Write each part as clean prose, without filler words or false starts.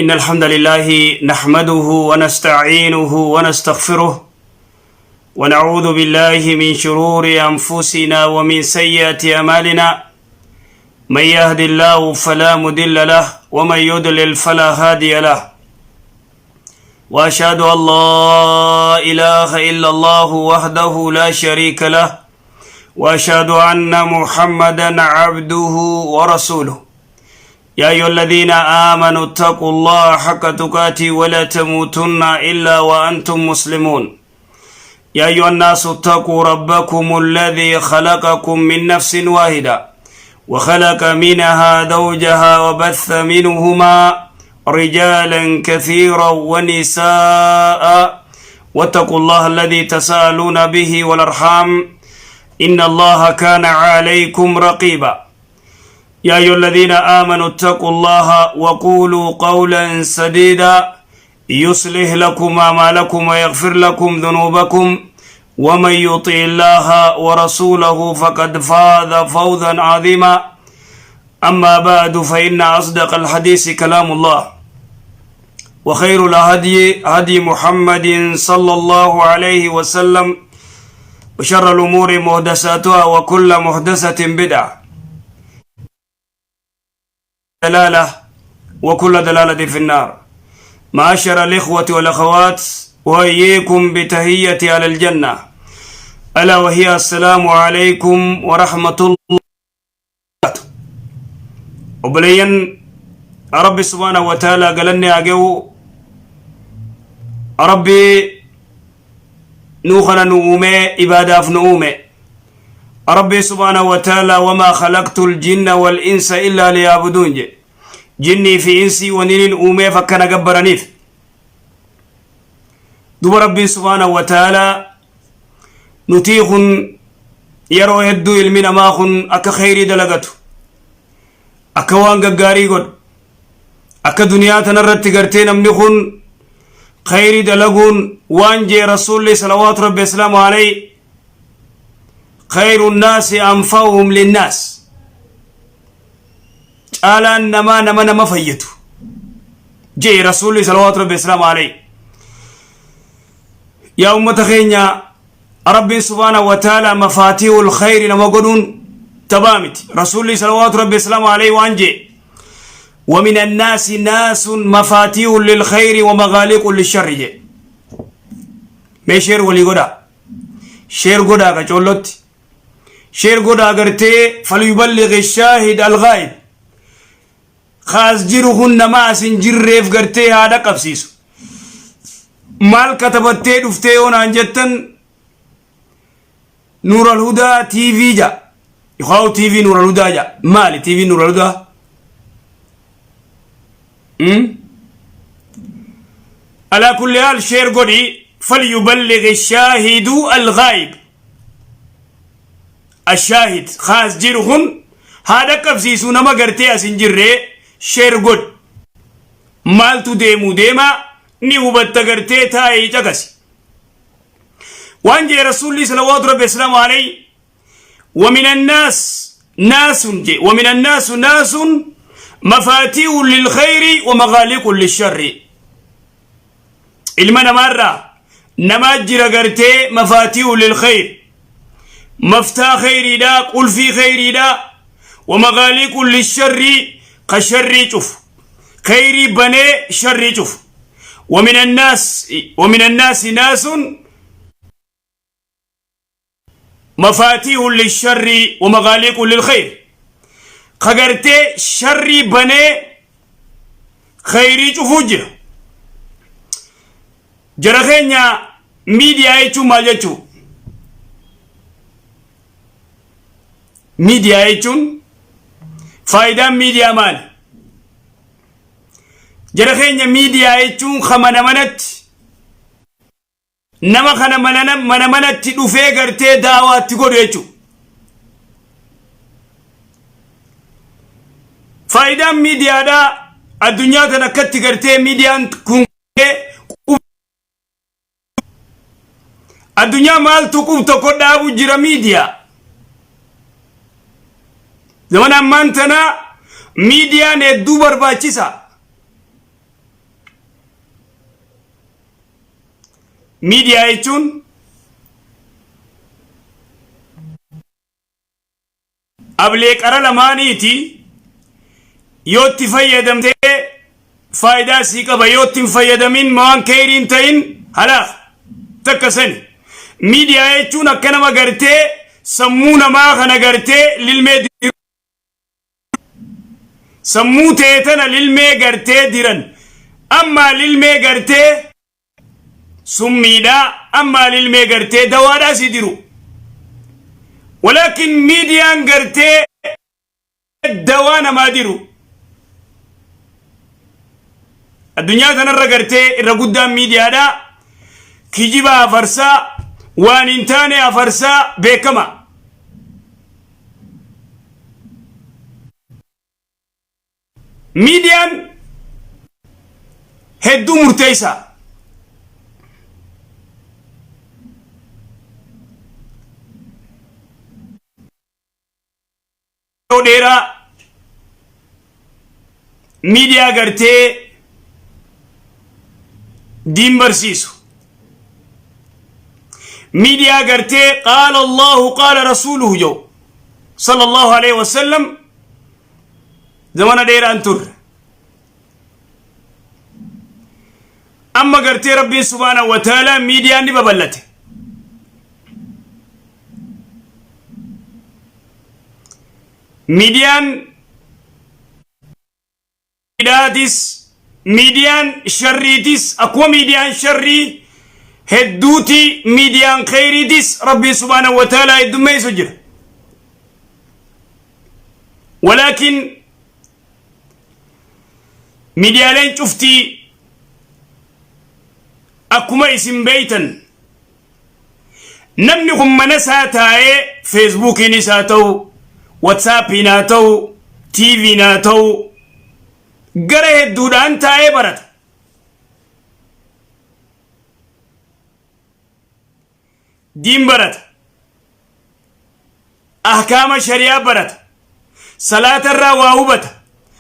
إن الحمد لله نحمده ونستعينه ونستغفره ونعوذ بالله من شرور أنفسنا ومن سيئات أعمالنا. من يهد الله فلا مضل له ومن يضلل فلا هادي له. وأشهد أن لا إله إلا الله وحده لا شريك له وأشهد أن محمدا عبده ورسوله. يا أيها الذين آمنوا اتقوا الله حق تقاته ولا تموتن إلا وأنتم مسلمون. يا أيها الناس اتقوا ربكم الذي خلقكم من نفس واحدة وخلق منها زوجها وبث منهما رجالا كثيرا ونساء، واتقوا الله الذي تساءلون به والأرحام إن الله كان عليكم رقيبا. يا أيها الذين آمنوا اتقوا الله وقولوا قولا سديدا يصلح لكم أعمالكم ويغفر لكم ذنوبكم، ومن يطع الله ورسوله فقد فاز فوزا عظيما. أما بعد، فإن أصدق الحديث كلام الله وخير الهدي هدي محمد صلى الله عليه وسلم، وشر الأمور محدثاتها وكل محدثة بدعة دلالة وكل دلالة في النار. معاشر الإخوة والأخوات، أحييكم بتحية أهل الجنة، ألا وهي السلام عليكم ورحمة الله. Obboleeyyan, Rabbi subhaanahu wa ta'ala galanni haa ga'u. Rabbi nuu kana nu uume, ibaadaaf nu uume. Rabbi subhaanahu wa ta'ala "وما خلقت الجن والإنس إلا ليعبدون" je. Jinnii fi insii waniinin uumeef akkana gabbaraniif. Duba Rabbiin subhaanahu wa ta'ala nutii kun yeroo hedduu ilmi namaa kun akka kheyrii dalagatu, akka waan gaggaarii godhu, akka duniyaa tanarratti gartee namni kun kheyrii dalaguun waan jee Rasuulli salawaatu Rabbi wasalaamu alayhi "خير الناس أنفعهم للناس", caalaan namaa nama nama fayyadu jee Rasuulli salawaatu Rabbi wasalaamu alayhi. Yaa ummata keenya, Rabbiin subhaanahu wa ta'ala mafaatiihul khayri nama godhuun tabaa miti. Rasuulli salawaatu Rabbi wasalaamu alayhi waan jee "ومن الناس ناس مفاتيح للخير ومغاليق للشر" je. Mee share walii godhaa, share godhaa, qacoollotti share godhaa gartee. فليبلغ الشاهد الغائب. Kaas jiru kun nama as hin jirreef gartee haadha qabsiisu. Maal katabattee dhuftee yoo naan jettan, Nuural Hudaa TV ja yookaan TV Nuural Hudaa ja. Maali TV Nuural Hudaa? على كل حال share godhi. فليبلغ الشاهد الغائب. الشاهد kaas jiru kun haadha qabsiisu nama gartee as hin jirre. Share godhi, maaltu deemu deema ni hubatta. Gartee taa'ee caqasi. Waan jee Rasuulli salawaatu Rabbi wasalaamu alayhi "ومن الناس ناس" جي "ومن الناس ناس مفاتيح للخير ومغاليق للشر". Ilma namaarraa namaa jira gartee مفاتيح للخير, maftaa kheyriidha, qulfii kheyriidha, ومغاليق للشر, ka sharrii cufu, kheyrii banee sharrii cufu. ومن الناس ناس مفاتيح للشر ومغاليق للخير, ka gartee sharrii banee kheyrii cufuu jira. Jara keenya, miidiyaa jechuun maal jechuu? Miidiyaa jechuun, faayidaan miidiyaa maali? Jara keenya, miidiyaa jechuun ka mana manatti nama kana mana manatti dhufee gartee daawaatti godhu jechuudha. Faayidaan miidiyaadhaa addunyaa tan akkatti gartee miidiyaan kun addunyaa maaltu qub tokko dhaabu jira miidiyaa. Zaman ammaan tanaa miidiyaan hedduu barbaachisa. Miidiyaa jechuun ablee qara lamaaniiti. Yoo itti fayyadamtee faayidaa sii qaba, yoo itti hin fayyadamin waan keeyrii hin ta'in halaaf takka sani. Miidiyaa jechuun akka nama gartee sammuu namaa kana gartee lilmee sammuu tee tana lilmee gartee diran, ammaa lilmee gartee summiidhaa, ammaa lilmee gartee dawaadhaa si diru. Walaakin miidiyaan gartee dawaa namaa diru addunyaa tanarra gartee irra guddaan miidiyaadhaa kijiba afarsaa, waan hin taane afarsaa beekama. Miidiyaan hedduu murteessaa. Yeroo dheeraa miidiyaa gartee diin barsiisu, miidiyaa gartee qaala Allahu qaala rasuuluhu jedhu sallallahu alaihi wasallam zamana dheeraan turre. Amma gartee Rabbiin subhaanahu wa ta'ala miidiyaan ni babal'ate. Miidiyaan hidhaatis, miidiyaan sharriitis, akkuma miidiyaan sharrii hedduuti miidiyaan kheyriitis Rabbiin subhaanahu wa ta'ala heddummeessu jira. Walaakin miidiyaaleen cuftii akkuma isin beeytan, namni kun mana isaa taa'ee Feesbuukiinis haa ta'u, Watsaappiin haa ta'u, TV'n haa ta'u, gara hedduudhaan taa'ee barata. Diin barata. Ahkaama shari'aa barata. Salaatarraa waa hubata.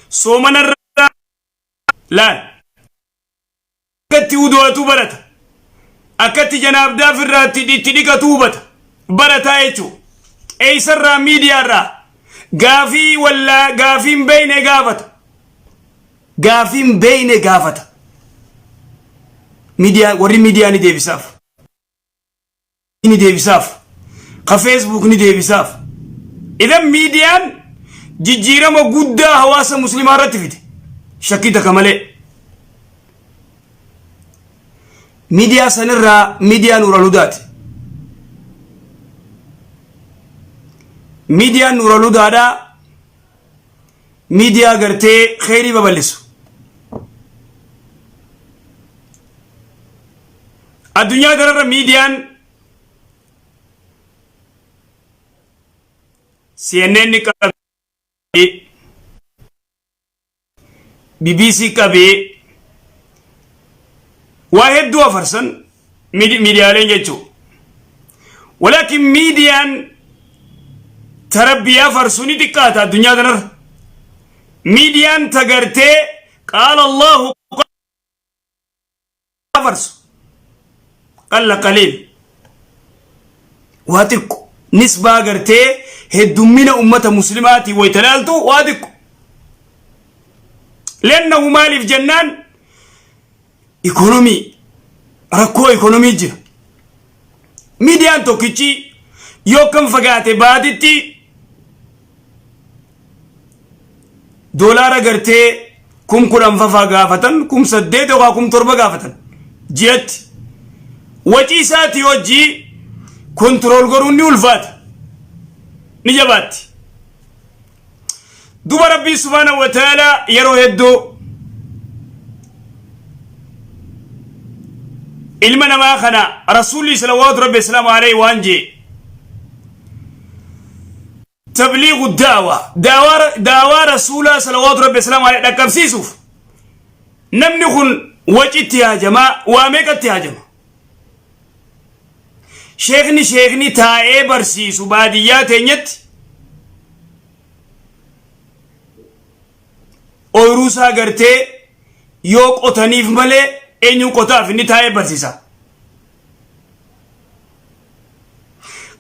Soomanarraa laal. Akkatti wudu'atu barata. Akkatti janaabdaaf irraa itti dhiqatu hubata. Barataa jechuudha. Eessarraa? Miidiyaarraa. Gaafii wallaa gaafii hin beekne gaafata. Gaafii hin beekne gaafata. Miidiyaa warri miidiyaa ni deebisaaf. Ni deebisaaf. Ka Facebook ni deebisaaf. Idan miidiyaan jijjiirama guddaa hawaasa muslimaa irratti fide. Shakkii takka malee. Miidiyaa sanirraa miidiyaa Nuural Hudaati. Miidiyaan Nuural Hudaadhaa miidiyaa gartee kheyrii babal'isu. Addunyaa kanarra miidiyaan CNN ni qabee, BBC qabee, waa hedduu afarsan miidiyaaleen jechuudha. Walaakin miidiyaan tarabbiyaa farsu ni xiqqaata addunyaa kanarra. Miidiyaan tagartee qaala Allahu farsu qalla qaliil, waa xiqqo nisbaa gartee heddummina ummata muslimaatiin wayta ilaaltu waa xiqqo. Lennahu maaliif jennaan, ikonomii rakkoo ikonomii jira. Miidiyaan tokkichi yoo kam fagaate baatitti doolaara gartee 10,000 fafaa gaafatan, 8,000 yookaan 7,000 gaafatan ji'atti. Wacii isaatii hojii control godhuun ni ulfaata, ni jabaatti. Duba Rabbii subhaanahu wa ta'ala yeroo hedduu ilma namaa kana Rasuulli salawaatu Rabbi islaamu alayhi waan jee, tabliigu da'wa, daawaa Rasuulaa salawaatu Rabbi islaamu alayhi dhaqqabsiisuuf namni kun wacitti haajamaa, waa meeqatti haajama. Sheekni taa'ee barsiisu baadiyyaa teenyatti ooyiruu isaa gartee yoo qotaniif malee eenyuun qotaaf inni taa'ee barsiisa.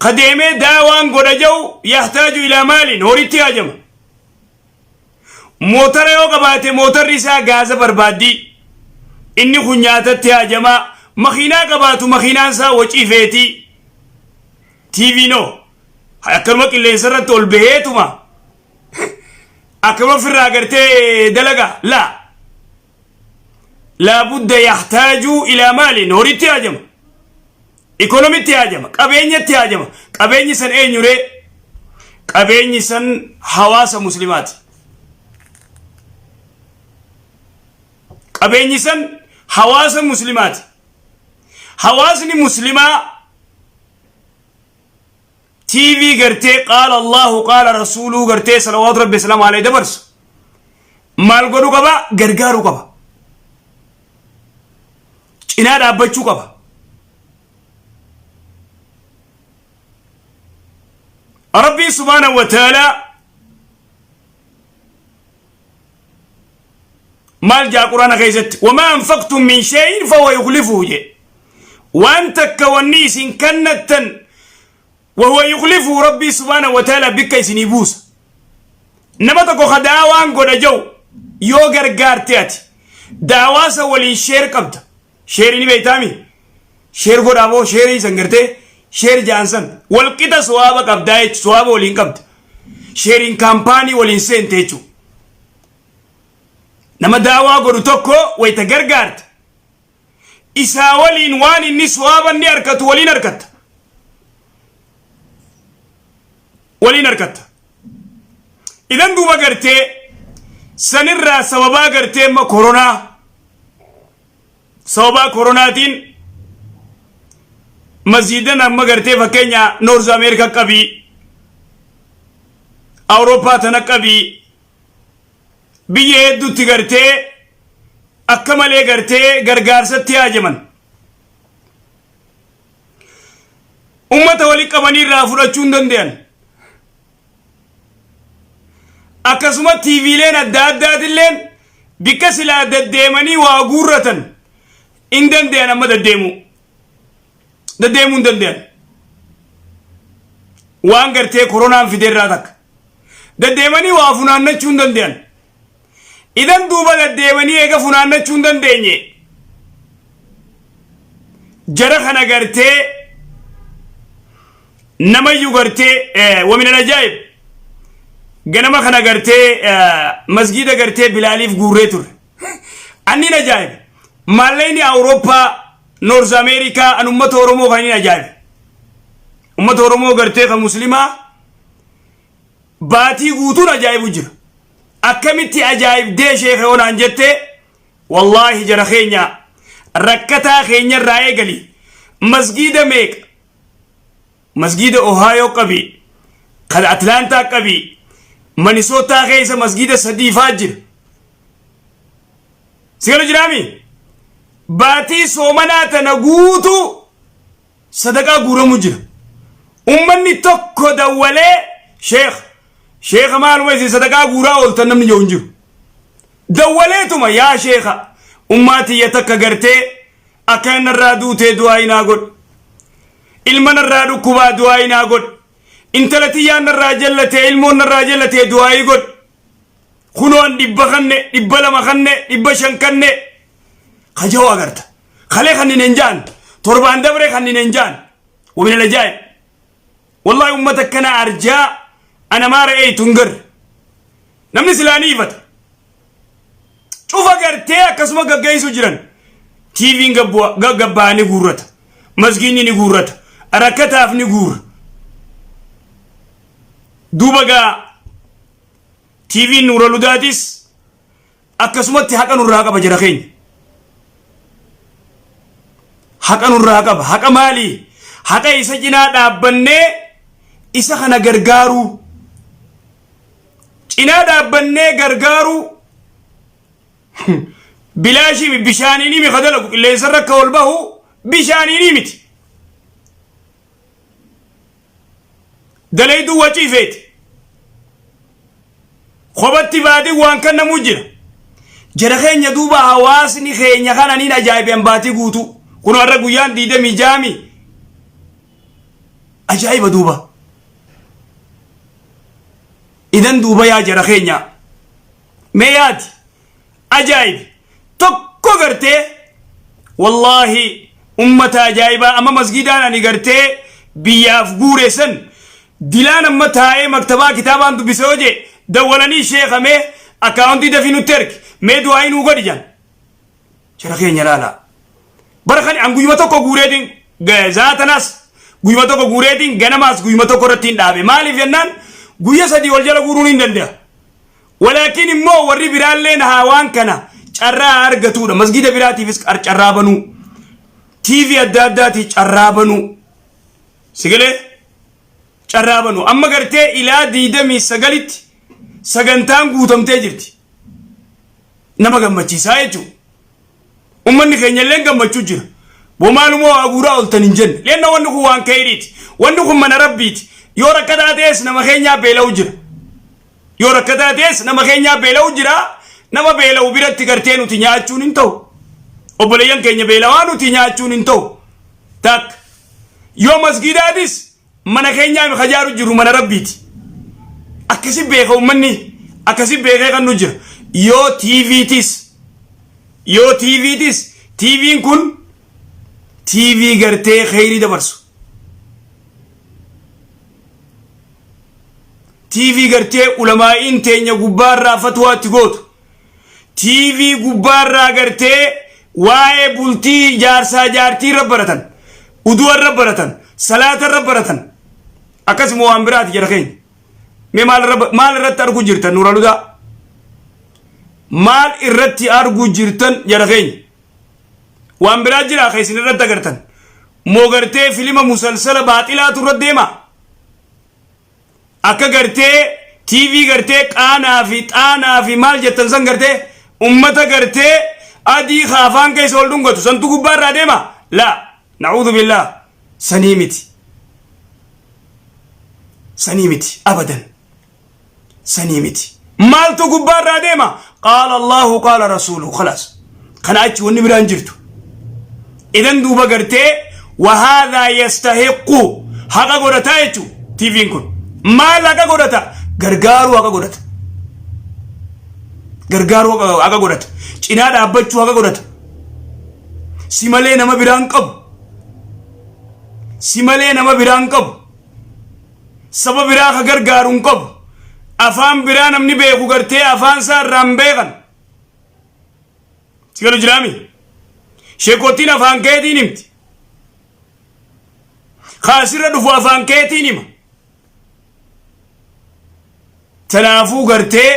Ka deemee daawaan godha ja'u yahtaaju ilaa maaliin horitti haajama. Mootara yoo qabaate mootarri isaa gaaza barbaaddii. Inni kun nyaatatti haajamaa. Makiinaa qabaatu makiinaan isaa wacii feetii. TV no. Akkanuma qilleensa irratti ol baheetuma. Akkanuma ofirraa gartee dalaga. Laa. Laabudda yahtaajuu ilaa maaliin horitti haajama. Ikonomitti haajama. Qabeenyatti haajama. Qabeenyi san eenyuree? Qabeenyi san hawaasa muslimaati. Qabeenyi san hawaasa muslimaati. Hawaasni muslimaa TV gartee qaala Allahu qaala rasuuluu gartee salawaatu rabbi salaamu alayhi dabarsu maal godhuu qaba? Gargaaruu qaba. Cinaa dhaabbachuu qaba. Rabbiin subhaanahu wa ta'aalaa maal jaa quraana keessatti? Wamaa anfaqtum min shay'in fahuwa yukhlifuhu jee. Waan takka wanni isin kannattan wahuwa yukhlifuhu, rabbii subhaanahu wa ta'aalaa bikka isinii buusa. Nama tokko ka daawaan godha jau yoo gargaarte, ati daawaasa waliin share qabda. Share ni beeytaami? Share godhaa boo, share san gartee share ja'an san walqixa sawaaba qabdaa jechu, sawaaba waliin qabda. Sharing company waliin seente jechu. Nama daawaa godhu tokko wayta gargaarte, isaa waliin waan inni sawaaba inni argatu waliin argatta, waliin argatta. Idan duuba gartee sanirraa sababaa gartee amma koronaa, sababaa koronaatiin masjiidan amma gartee fakkeenya North America qabii, Awurooppaa tana qabii, biyya hedduutti gartee akka malee gartee gargaarsatti haajaman. Ummata wali qabanii irraa fudhachuu hin danda'an. Akkasuma TVleen adda addaatilleen bikka silaa deddeemanii waa guurratan hin danda'an, amma deddeemuu. Deddeemuu hin danda'an. Waan gartee koronaan fideerraa takka. Deddeemanii waa funaannachuu hin danda'an. Idan duuba deddeemanii eega funaannachuu hin dandeenye, jara kana gartee namayyuu gartee ومن العجائب ganama kana gartee masgiida gartee Bilaaliif guurree ture. Annin ajaa'ibe. Maallaqni Awurooppaa, North America, an ummata Oromoo kan inni ajaa'ibe. Ummata Oromoo gartee kan Muslimaa baatii guutuun ajaa'ibu jira. Akkamitti ajaa'ibdee, sheekhe onaan jettee, wallaahi jara keenya rakkataa keenya irraa eegali, masgiida meeqa, masgiida Ohio qabi, kan Atlaantaa qabi, Manisootaa keessa masgiida sadiifaa jira. Sigala jiraami? Baatii soomanaa tana guutuu sadaqaa guuramu jira. Ummanni tokko dawwalee, "Sheekh, sheekha, maaluma isin sadaqaa guuraa ooltan?" namni jiru hin jiru. Dawwaleetuma, "Yaa sheekha, ummaa tiyya takka gartee akka narraa duutee du'aa inaa godhu. Ilma narraa dhukkubaa du'aa inaa godhu. Intala tiyyaan narraa jallatee, ilmoon narraa jallatee du'aayii godhu. Kunoon 100 kanne, 200 kanne, 500 kanne," kaja'u agarta. Kalee kanneen hin jaan, torbaan dabre kanneen hin jaan. ومن العجائب والله ummata kana arjaa ana maa ra'eeytu hin garre. Namni silaanii ifata. Cufa gartee akkasuma gaggeessu jiran. TV'n gabbaa ni guurrata. Masgiinni ni guurrata. Rakkataaf ni guurra. Duuba gaa TV'n Nuura Ludaatis akkasumatti haqa nurraa qaba jara keenya. Haqa nurraa qaba. Haqa maalii? Haqa isa cinaa dhaabbannee isa kana gargaaruu. Cinaa dhaabbannee gargaaruu. Bilaashii bishaaniin himi ka dalagu qilleensarra akka ol bahu bishaaniin miti. Dalayduu wacii feeti. Kophatti baatii waan kennamuu jira. Jara keenya, duuba hawaasni keenya kana niin ajaa'ibe baatii guutuu. Kun har'a guyyaan 26mi. Ajaa'iba duuba. Idan duuba yaa jara keenya. Mee yaadi. Ajaa'ibi. Tokko gartee wallaahi ummata ajaa'ibaa amma masgiidaan ani gartee biyyaaf guure san dilaan amma taa'ee maktabaa kitaabaan dubbise yoo jee dawwalanii sheekamee akkaawuntii dafii nutti ergi mee du'aayii nuu godhi jan. Jara keenya laala. Bara kan an guyyuma tokko guureetiin zaatanas guyyuma tokko guureetiin ganamaas guyyuma tokko irratti hin dhaabe. Maaliif jennaan guyya sadii wal jala guuruun hin danda'a. Walaakin immoo warri biraalleen haa waan kana carraa argatuudha. Masgiida biraatiifis carraa banuu. TV adda addaatii carraa banuu. Sigalee carraa banuu. Amma gartee ilaa 29tti sagantaan guutamtee jirti. Nama gammachiisaa jechuudha. Ummanni keenya illee gammachuu jira. Boo maaluma waa guuraa ooltan hin jenne. Leenna wanni kun waan kayriiti. Wanni kun mana rabbiiti. Yoo rakkataa ta'es nama keenyaa beela'u jira. Yoo rakkataa ta'es nama keenyaa beela'u jira. Nama beela'u biratti gartee nuti nyaachuun hin ta'u. Obboleeyyan keenya beelawaa nuti nyaachuun hin ta'u. Takka. Yoo masgiidaatis mana keenyaa kajaaru jiru mana rabbiiti. Akkasi beeka ummanni akkasi beekee kan nu jira. Yoo TVtis yoo TVtis TVn kun TV gartee kheyrii dabarsu. TV gartee ulamaa'iin teenya gubbaarraa fatwaatti gootu. TV gubbaarraa gartee waa'ee bultii jaarsaa jaartii irra baratan. Uduu irra baratan. Salaata irra baratan. Akkasuma waan biraati jara keenya. Mee maal irratti arguu jirtan Nuura Ludaa? Maal irratti arguu jirtan jara keenya? Waan biraa jira kan isin irratti agartan. Moo gartee filima musalsala baaxilaatu irra deema? Akka gartee TV gartee qaanaa fi xaanaa fi maal jettan san gartee ummata gartee adii kaafaan keessa ol dhungatu santu gubbaa irraa deema? Laa, na'uudhu billaah, sanii miti. Sanii miti abadan. Sanii miti. Maaltu gubbaa irraa deema? Qaala Allahu qaala rasuuluhu khalaas. Kana achi wanni biraan jirtu. Idan duuba gartee wahaadhaa yastahiqqu haqa godhataa jechuun TVn kun. Maal haqa godhata? Gargaaruu haqa godhata. Gargaaruu haqa godhata. Cinaa dhaabbachuu haqa godhata. Si malee nama biraan qabu. Si malee nama biraan qabu. Saba biraa ka gargaaru hin qabu. Afaan biraa namni beeku gartee afaan isaa irraa hin beekan. Si galu jiraami? Sheekottiin afaan keetiin himti. Kaasirra dhufu afaan keetiin hima. Tanaafuu gartee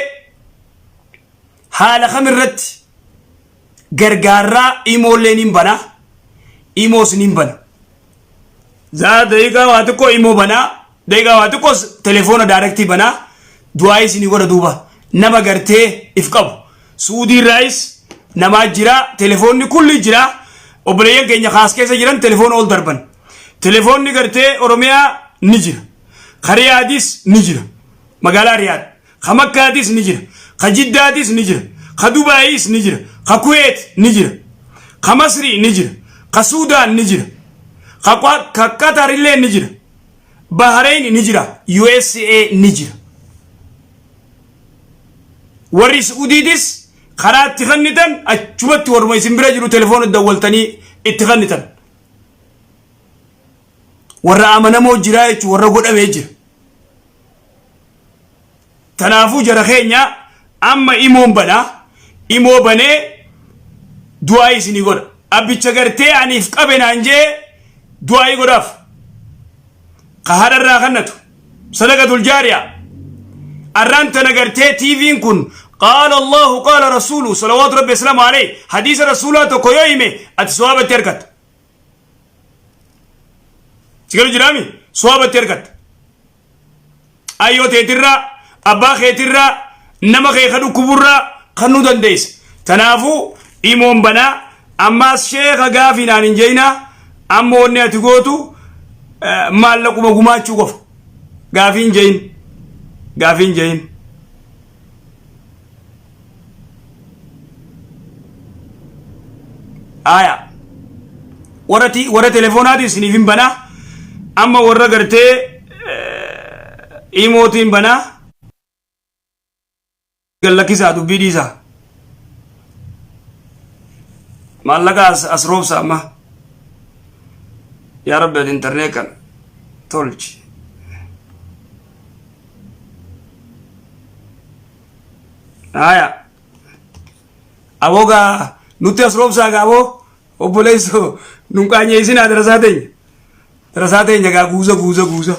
haala kamirratti gargaarraa imoollee niin bana. Imoos niin bana. Zaa daqiiqaa waa xiqqoo imoo banaa. Daqiiqaa waa xiqqoos telefoona daarektii banaa. Du'aa isinii godha duuba. Nama gartee if qabu. Suudii irraayis namaa jira. Telefoonni kulli jira. Obboleeyyan keenya kaas keessa jiran telefoona ol darban. Telefoonni gartee Oromiyaa ni jira. Ka Riyaadis ni jira. Magaalaa Riyaad. Ka Makkaatis ni jira. Ka Jiddaatis ni jira. Ka Dubaayis ni jira. Ka Kuweet ni jira. Ka Masrii ni jira. Ka Suudaan ni jira. Ka Qatar illee ni jira. Bahrain ni jira. USA ni jira. Warri Suudiitis karaa itti kennitan achumatti warruma isin bira jiru telefoona dawwaltanii itti kennitan. Warra amanamoo jira jechuun warra godhamee jira. Tanaafuu jara keenya amma imoon banaa imoo banee du'aa isinii godha. Abbicha gartee aniif qabe naan jee du'aayii godhaaf. Ka haadharraa kannatu sadaqatul jaariyaa. Arraan tana gartee TV'n kun qaala Allahu qaala rasuulu salawaatu rabbi aslaamu alayhi hadiisa rasuulaa tokko yoo hime ati sawaabatti argatta. Si galu jiraami sawaabatti argatta. Ayyoo teetirraa abbaa keetirraa nama kee ka dhukkuburraa kannuu dandeessa. Tanaafuu imoon banaa ammaas sheeka gaafii naan hin jeenaa amma wanni ati gootu maallaquma gumaachuu qofa. Gaafii hin jeeyin. Gaafii hin jeeyin. Aya. Warra telefoonaatiin isiniif hin banaa. Amma warra gartee imootiin banaa gallakkisaa dubbii dhiisaa. Maallaqa as roobsa amma. Yaa Rabbi ati internet kan tolchi. Haya. Aboo gaa nutti as roobsaa gaa aboo obboleessoo nun qaanyeessinaa darasaa teenya. Darasaa teenya gaa guuza guuza guuza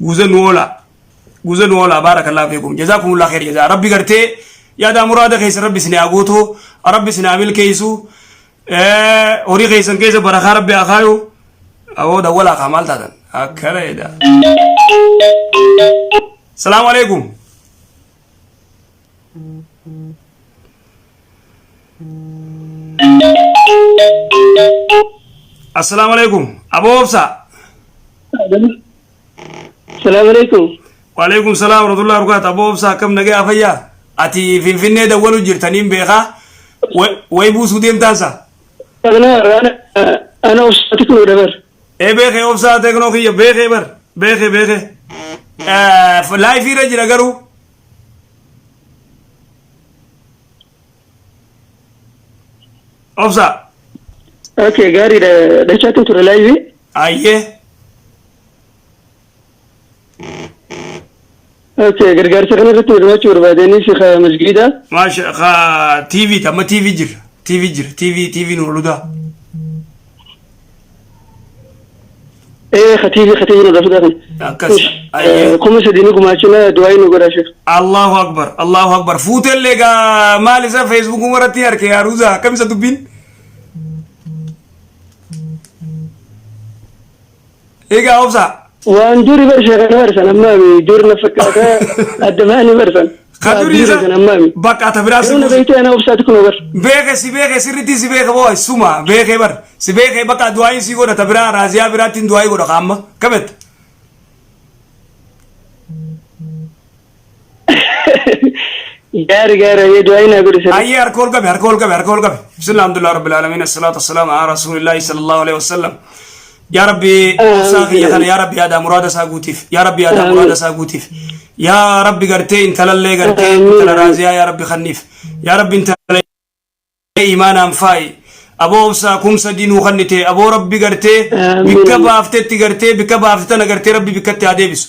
guuza nu oolaa. Guuza nu oolaa baarakallahu fiikum. Jazaakumullah khair jazaa. Rabbi gartee yaada muraada keessa rabbi isin haa guutu. Rabbi isin haa milkeessu. Horii keessan keessa barakaa rabbi haa kaayu. Aboo dawwalaa kaa maal taatan? Akkana jedha. Salaamu alaikum. Assalaamu alaikum. Aboo obsa. Salaamu alaikum. Waalaikum salaam warahmatullahi wabarakatuh. Aboo obsa akkam nagaya fayyaa? Ati Finfinnee dawwalu jirtaniin beekaa. Way buusuu deemtaansa? Ana ana obsaati kun dabar. Ee beekee obsaa teeknoo kiyya beekee bar beekee beekee. Laayifii irra jira garuu. Obsaa. Okay, gaariidha. Dachaatti ture laayivii. Ayyee. Okay, gargaarsa kana irratti hirmaachuu barbaadanii si kaa masgiida. Maasha ka TV amma TV jira TV jira TV TV nu oludaa. Ee khatiibi khatiibi nu dhafuudha kan. Akkas. Ayyee. 3000 ni gumaachina du'aa nu godhaa sheekh. Allahu akbar Allahu akbar fuutellee gaa maal isa Facebook irratti harke yaa ruuza akkam isa dubbiin. Egaa obsaa. Waan duri bar sheekh na barsan ammaami dur na fakkaata adda ba'anii barsan. Ka durii isa Duri san ammaami. bakka ta biraa si Garuu na buusu. beektee ana obsaati kunoo bar. Beeke si beeke sirriitti si beeke boo suma beeke bar si beeke bakka du'aayin si godha ta biraa raaziyaa biraattiin du'aayii godha kaamma kabet. Gaari gaari ayyee du'aayi naa godhi sirriitti. Ayyee harka ol qabe harka ol qabe harka ol qabe. Bismillah alhamdulillah rabbil alamin assalatu wassalamu ala rasulillahi sallallahu alaihi wasallam. Yaa Rabbi obsaa kiyya kana yaa Rabbi yaada muraada isaa guutiif yaa Rabbi yaada muraada isaa guutiif yaa Rabbi gartee intalallee gartee intala raaziyaa yaa Rabbi kanniif yaa Rabbi intala imaanaan faayi aboo obsaa 3000 nuu kannite aboo Rabbi gartee bikka baaftetti gartee bikka baafte tana gartee Rabbi bikkatti haa deebisu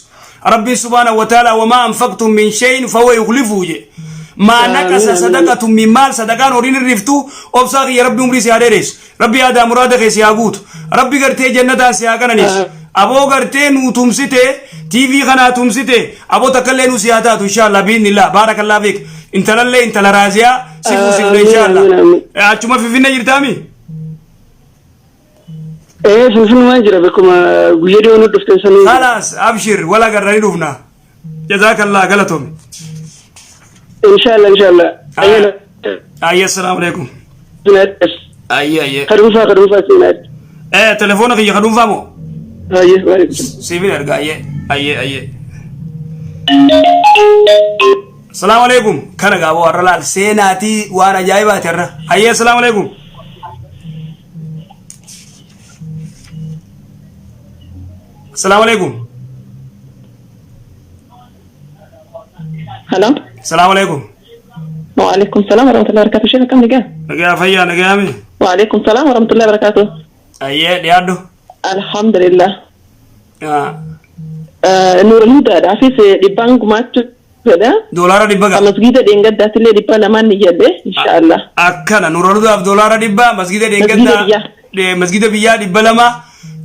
Rabbiin subhaanahu wa ta'ala wamaa anfaqtum min shay'in fahuwa yukhlifuhu jedhe maa naqasa sadaqatun min maal sadaqaan horiin hirriftu obsaa kiyya Rabbi umrii si haa dheeressu Rabbi yaadaa muraada kee si haa guutu. Rabbi gartee jannataan si haa qananiisu. Aboo gartee nuu tumsite TV kanaa tumsite aboo takkallee nuu si haa taatu inshallah biiznillah baarakallah fiik. Intalallee intala raaziyaa si fuusifne inshallah. Achuma Finfinnee jirtaami? Ee Finfinnumaan jira bakkuma guyyaa dhiyoo nu dhufte sanii. Khalaas abshir wala garra ni dhufna. Jazakallah galatoomi. Inshallah inshallah. Ayyana. Ayya assalaamu alaikum. Ayya ayya. Kadhuunfaa kadhuunfaa seenaa. Eh telefoona kiyya kadhuunfaa moo? Ayya baay'ee. Siifin erga ayye ayye ayye. Assalaamu alaikum. Kana gaaboo har'a laal seenaatii waan ajaa'ibaati har'a. Ayya assalaamu alaikum. Assalaamu alaikum. Hello. Assalaamu alaikum. Waalaikum salam warahmatullahi wabarakatuh. Sheekh akkam nagaa? Nagaa fayyaa nagaa mi? Waalaikum salam warahmatullahi wabarakatuh. Ayyee dhiyaadhu. Alhamdulillah. Ah, Nuurul Hudaadhaafis dhibbaan gumaachuu fedha. $100 gaa. Masgiida dheengaddaattillee 200 ni jedhe inshaallah. Akkana Nuurul Hudaaf $100 masgiida Masgiida dheengaddaa biyyaa. Masgiida biyyaa 200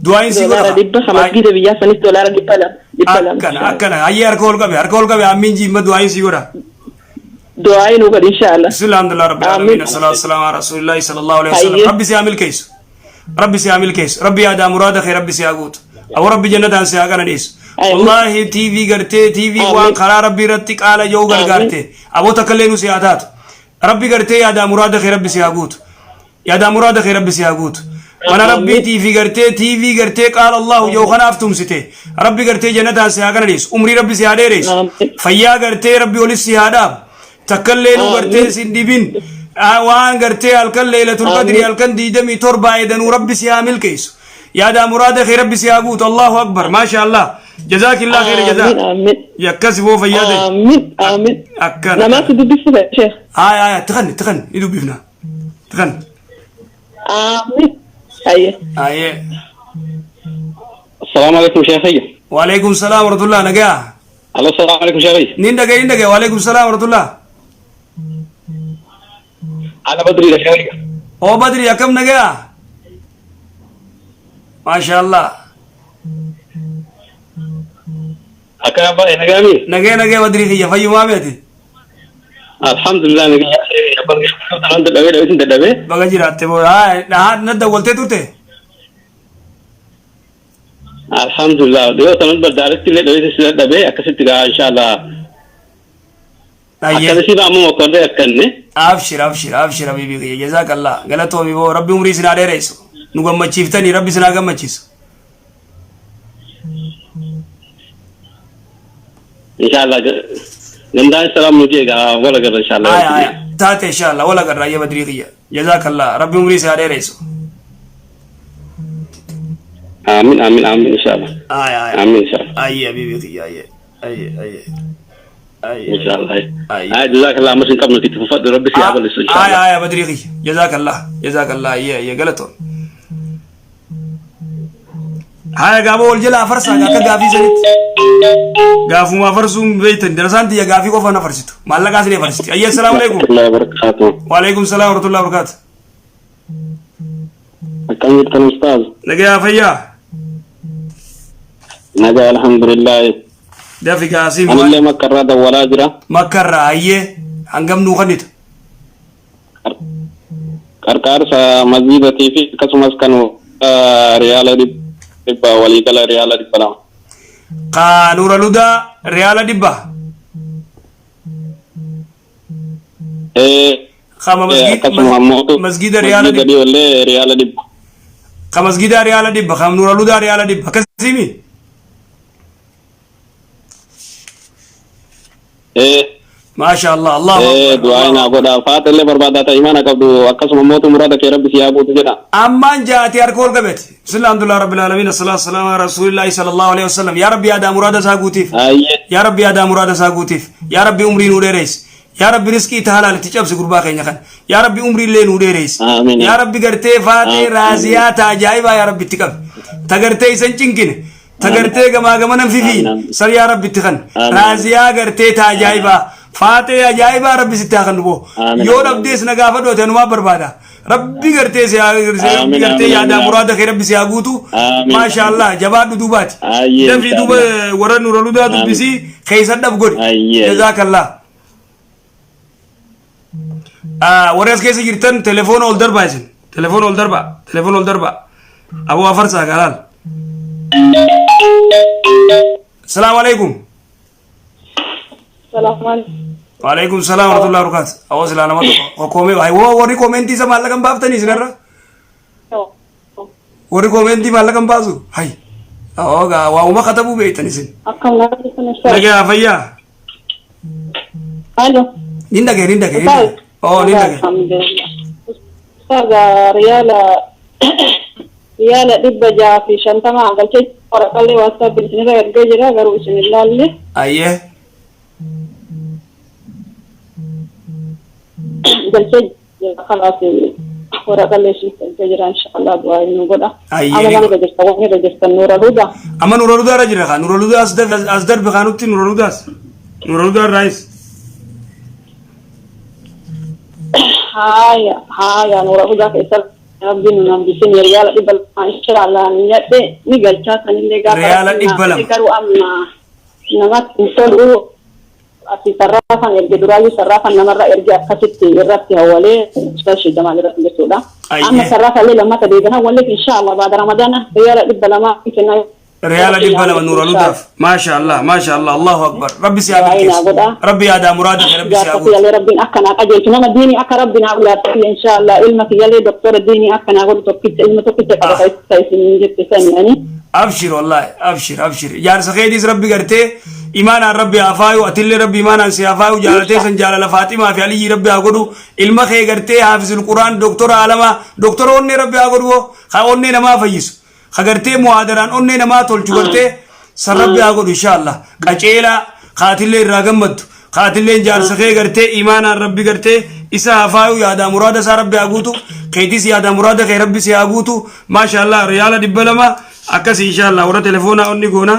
du'aayin sii godha. $100 kan masgiida biyyaa sanis $200. 200. Akkana akkana hayyee harka ol qabe harka ol qabe ammiin jiimma du'aayin sii godha. Du'aayin nu godhi inshaallah. Bismillah alhamdulillah rabbil Amiin. alamin assalatu wassalamu ala rasulillahi sallallahu alaihi wasallam. Hayyee. Rabbi si haa milkeessu. Rabbi si haa milkeessu. Rabbi yaadaa muraada kee rabbi si haa guutu. Aboo rabbi jannataan si haa qananiisu. Amiin. Wallaahi TV gartee TV waan Amiin. karaa rabbi irratti qaala yoo gargaarte. Aboo takka illee nu si haa taatu. Rabbi gartee yaadaa muraada kee rabbi si haa guutu. Yaadaa muraada kee rabbi si haa guutu. Mana rabbiitii fi gartee TV gartee qaala Allahu yoo kanaaf tumsite. Rabbi gartee jannataan si haa qananiisu. Umrii rabbi si haa dheeressu. Amiin. Fayyaa gartee rabbi olis si haa dhaabu. Takkallee nu gartee sin dhibin. Waan gartee halkan leelatul qadri Amiin. halkan 27 edanuu rabbi si haa milkeessu. Yaadaa muraada kee Rabbi si haa guutu. Allahu akbar. Maasha Allah. Jazaakillaa khayra jazaa. Aamin aamin. Yakkasi boo fayyaa ta'e. Aamin aamin. Akkana. Namaatu dubbisuu fedha sheekh. Haaya haaya tikan tikan ni dubbifna. Tikan. Aamin. Ayye. Ayyee. السلام عليكم شيخي. Waalaikum salaam warahmatullah nagaa. الو، السلام عليكم شيخي. Nin dhagaye nin dhagaye. Waalaikum salaam warahmatullah. انا بدري يا شيخي. Oo Badri, akkam nagaa? Maasha Allah. Akkam baay'ee nagaami. Nagee nagee Badrii kiyya, fayyumaa beeti. Alhamdulillah, nagaa abbaan dadhabee dhabeetiin dadhabee. Baga jiraatte boo haa na dawwaltee turte. Alhamdulillah, dhiyoo sanan bardaaletti illee dhabeetiin si dadhabee akkasitti gaa inshallah. Ayyee. Akkasii ammoo mokkorree akkanne. Abshir abshir abshir habiibii kiyya, jazaakallah, galatoomi boo, rabbi umrii isin haa dheeressu, nu gammachiiftanii, rabbi isin haa gammachiisu. Inshallah gandaan salaam nu jee gaa wala garra inshallah. Aya aya taate inshallah wala garra. Ayya Badrii kiyya, jazaakallah, rabbi umrii isin haa dheeressu. Aamin aamin aamin inshallah. Aya aya. Aamin inshallah. Ayya habiibii kiyya, ayya ayya ayya ayya. Inshallah. Ayya. Ay, jazakallah, ammas hin qabnu itti fufadhu, rabbi si haa bal'isu Aya inshallah. Aya Badrii kiyya, jazaakallah jazaakallah, ayya ayya galatoon. Haya gaaboo wal jala afarsaa akka gaafii sanitti. Gaafuma afarsuun beeytan, darasaan tiyya gaafii qofa na farsitu. Maallaqaa isin farsiti. Ayya, assalaamu alaikum. Warahmatullahi wabarakatuh. Waalaikum salaam warahmatullahi wabarakatuh. Akkam jirtan ustaaz? Nagayaa fayyaa. Nagaa, alhamdulillah. Dafi gaasii. Anillee makkarraa dawwalaa jira. Makkarraa, ayyee, hangam nuu kennitu? Qarqaarsa masjiidatii fi akkasumas kan riyaala 100, waliigala riyaala 200. Ka Nuura Ludaa riyaala 100. Ee. Kama Akkasuma ammoo masgiida riyaala masjiida 100. dhiyoollee riyaala 100. Ka masgiida riyaala 100, ka Nuura Ludaa riyaala 100 akkasimi. Ee. Maasha Allah, Allahu Ee. Akbar. Du'aa naa godhaa, faata illee barbaadaa ta'e imaana qabdu, akkasuma mootu muraada kee rabbi si haa guutu jedha. Ammaan jaati harka ol qabete. Bismillah, alhamdulillah rabbil alamin, assalatu wassalamu ala rasulillahi sallallahu alaihi wasallam. Yaa Rabbi, yaadaa muraada isaa guutiif. Ayyee. Yaa Rabbi, yaadaa muraada isaa guutiif. Yaa Rabbi, umrii nuu dheereessi. Yaa Rabbi, riskii itti halaal itti cabsi gurbaa keenya kan. Yaa Rabbi, umrii illee nuu dheereessi. Amiin. Yaa Rabbi, gartee faatee Amiin. raaziyaa ta ajaa'ibaa yaa Rabbi itti qabi. Ta gartee isan cinkine. Ta gartee gamaa gamanan fifiin. Amiin. Sar yaa Rabbi itti kan. Amiin. Raaziyaa gartee ta ajaa'ibaa. Faatee ajaa'ibaa Rabbi sitti haa kennu boo. Amiin. Yoo dhabdees na gaafadhu, ati anumaa barbaada. Rabbi gartee si haa Rabbi Amiin, gartee amiin, yaadaa amiin. muraada kee Rabbi si haa guutu. Amiin. Maasha Allah, jabaadhu duubaati. Ayyee, Dafii duuba inshallah. warra Nuura Ludaa Amiin. dubbisii keessa dhab godhi. Ayyee. Jazaakallah. Warri as keessa jirtan telefoona ol darbaa isin. Telefoona ol darbaa. Telefoona ol darbaa. Aboo afarsaa kalaal. Salaamu alaikum. Salaamu alaikum. Waalaikum salaam warahmatullahi wabarakatuh. Awwa silaa nama tokko koomee waay warri koomentii isa maallaqa hin baaftanii isinirra. Warri koomentii maallaqa hin baasu. Hay. Awwa gaa waa'uma katabuu beektan isin. Akkam nagaa ustaaz? Nagaa fayyaa. Alo. Nin dhagee nin dhagee nin Ustaaz. dhagee. Oo, nin dhagee. Alhamdulillah. Ustaaz, riyaala 650 galchee waraqaalee WhatsApp isinirra ergee jira, garuu isin hin laalle. Ayyee. Galchee jira, kalaas waraqaalee isin ergee jira, inshallah du'aa nu godha. Ayyee. Amma waan irra jirtan, waan irra jirtan Nuura Hudaa. Amma Nuura Ludaa irra jira kaa. Nuura Ludaa as darbe, as darbe kaa nutti Nuura Ludaas. Nuura Ludaa irraayis. Haya haya, Nuura Hudaa keessa rabbiin nu hambisin, riyaala 200 inshallah ni nyadhe ni galchaa sanillee gaafa Riyaala rabbiin 200. Garuu amma namatti hin tolu, asii sarraafan erge, duraayyuu sarraafan namarra erge, akkasitti irratti hawwalee ustaaz Jamaal irratti jechuudha. Ayyee. Amma sarraafallee lammata deebiin hawwallee, inshallah baada Ramadaana riyaala 200 kennaa. Riyaala 200 Nuura Ludaaf. Maasha Allah, maasha Allah, Allahu Akbar. Rabbi si haa Du'aa milkeessu. godha. Rabbi yaadaa muraada kee Rabbi si haa Jaarsa guutu. kiyyallee rabbiin akka naa qajeelchu, nama diinii akka rabbi naa ulaatu inshallah, ilma kiyyallee doktora diinii akka naa godhu, tokkicha ilma tokkicha qaba ka isin jette sani ani. Abshir wallahi, abshir abshir. Jaarsa keetiis Rabbi gartee imaanaan Rabbi haa faayu, atillee Rabbi imaanaan si haa faayu, jaalatee san jaalala Faaximaa fi Aliyyi Rabbi haa godhu. Ilma kee gartee haafizul Quraan, doktora alamaa, doktora onnee Rabbi haa godhu, haa onnee namaa fayyisu. Ka gartee muhaadaraan onnee namaa tolchu gartee san Rabbi haa godhu inshaallah. Qaceelaa kaatillee irraa gammaddu. Kaatilleen jaarsa kee gartee imaanaan Rabbi gartee isa haa faayu yaadaa muraada isaa Rabbi haa guutu. Keetis yaadaa muraada kee Rabbi si haa guutu. Maashaallah riyaala 200 akkasii inshaallah warra telefoonaa onni goona.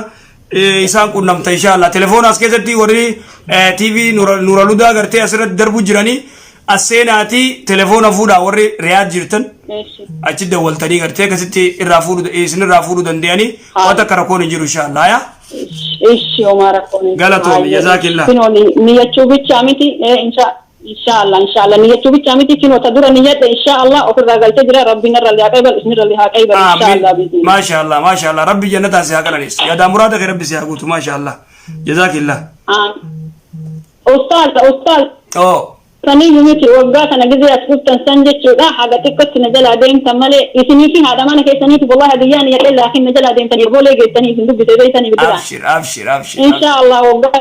Isaan qunnamta inshaallah. Telefoona as keessatti warri TV Nuraludaa gartee asirratti darbu jiranii as seenaatii telefoona fuudhaa warri Riyaad jirtan achi dawwaltanii gartee akkasitti irraa fuudhu isin irraa fuudhuu danda'anii waan takka rakkoon hin jiru inshaallah yaa. Ishi homaa rakkoon hin jiru. Galatoomi, jazaakillah. Kinoo niyyachuu bichaa miti inshallah inshallah niyyachuu bichaa miti kinoo ta dura niyyadhe inshallah ofirraa galchee jira rabbiin narra haa qaybalu isinirra haa qaybalu inshallah biizni. Maashaallah maashaallah rabbi jannataan si haa qananiisu. Yaadaa muraada kee rabbi si haa guutu maashaallah. Jazaakillah. Ustaaz ustaaz Oo. saniyyuu miti waggaa kana gizee as dhuftan san jechuudha haga xiqqotti na jalaa deemtan malee isinii fi haadha mana keessaniitiif wallahi hadiyyaan niyyadhe laakiin na jalaa deemtan yeroolee geettanii isin dubbise beeytanii bilbilaan. Abshir abshir abshir. Inshallah waggaa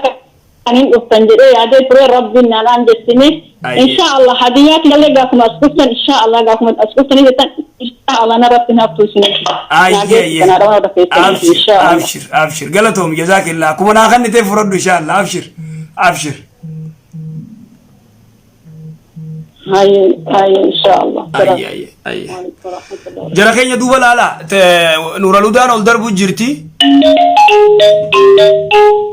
kan hin dhuftan jedhee yaadee ture rabbiin naan aanjessine. Inshallah hadiyyaa killee gaafuma as dhuftan inshallah gaafuma as dhuftanii jettan inshallah narratti hin haftu isin. Ayyee ayyee. Abshir abshir abshir galatoomi jazaakillah akkuma naa kannitee fudhadhu inshallah abshir abshir. Hayyee hayyee inshallah. Ayyee ayyee ayyee. Jara keenya duuba laala Nuuraludaan ol darbu jirti.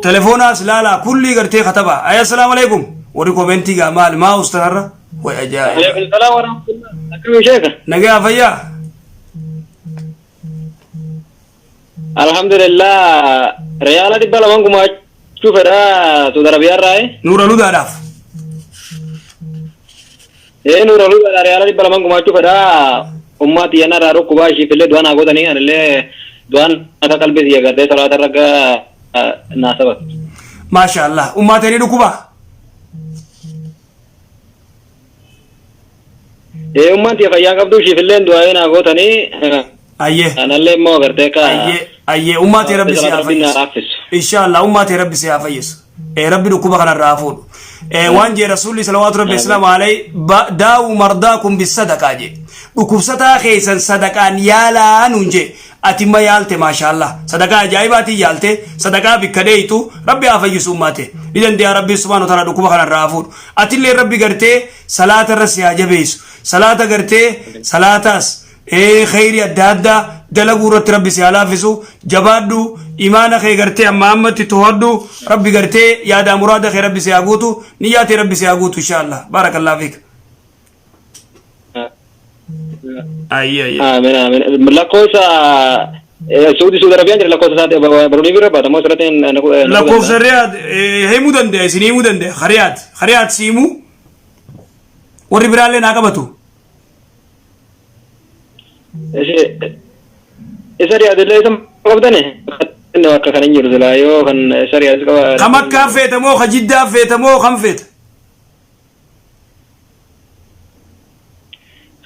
Telefoonaas laala kullii gartee kataba. Ayya assalaamu alaikum. Warri komentii gaa maal maa ustanarra? Way ajaa'iba. Alaikum salaam wa rahmatullah. Akkami sheeka? Nagaa fayyaa. Alhamdulillah riyaala 200 gumaachuu fedha Saudi Arabiyaa irraa. Nuuraludaadhaaf. Ee Nuuraludaadha riyaala 200 gumaachuu fedha ummaa tiyya narraa dhukkubaa ishiif illee du'aa naa godhanii anillee du'aan akka qalbii tiyya gartee salaata irra akka naa sabatu. Maasha Allah. Ummaa ta'anii dhukkubaa. Ee ummaan tiyya fayyaa qabdu ishiif illee du'aa naa gootanii Ayyee. anallee immoo gartee akka Ayyee ayyee ummaa ta'e rabbi si haa Rabbiin naa fayyisu. laaffisu. Inshallah ummaa ta'e rabbi si haa fayyisu. Rabbi dhukkuba kanarraa haa fuudhu. Waan jee rasuulli salawaatu rabbi islaamu alayhi daawu mardaakum bisadaqaa jee. Dhukkubsataa keessan sadaqaan yaalaa nuun jee. Ati ma yaalte maashaallah. Sadaqaa ajaa'ibaatiin yaalte sadaqaa bikka dheeytu rabbi haa fayyisu ummaa ta'e. Ni dandeeya rabbi subhaanahu wa ta'ala dhukkuba kanarraa haa fuudhu. Atillee rabbi gartee salaata irra si haa jabeessu. Salaata gartee salaataas kheyrii adda addaa dalaguu irratti rabbi si haa laaffisu jabaadhu imaana kee gartee amma ammatti to'adhu rabbi gartee yaadaa muraada kee rabbi si haa guutu niyyaa tee rabbi si haa guutu inshaallah baarakallahu fiik. Ayyee ayyee. Amiin amiin. Lakkoofsa Saudi Saudi Arabiyaan jira lakkoofsa isaa baruunii bira baata moo asirratti Lakkoofsa Riyaad himuu danda'a isin himuu danda'a Riyaad Riyaad si himuu warri biraallee naa qabatu. Isa Riyaad illee isa qabdani? Inni akka kan hin jiru silaa yoo kan isa Riyaad qaba. Ka Makkaa feeta moo ka Jiddaa feeta moo kam feeta?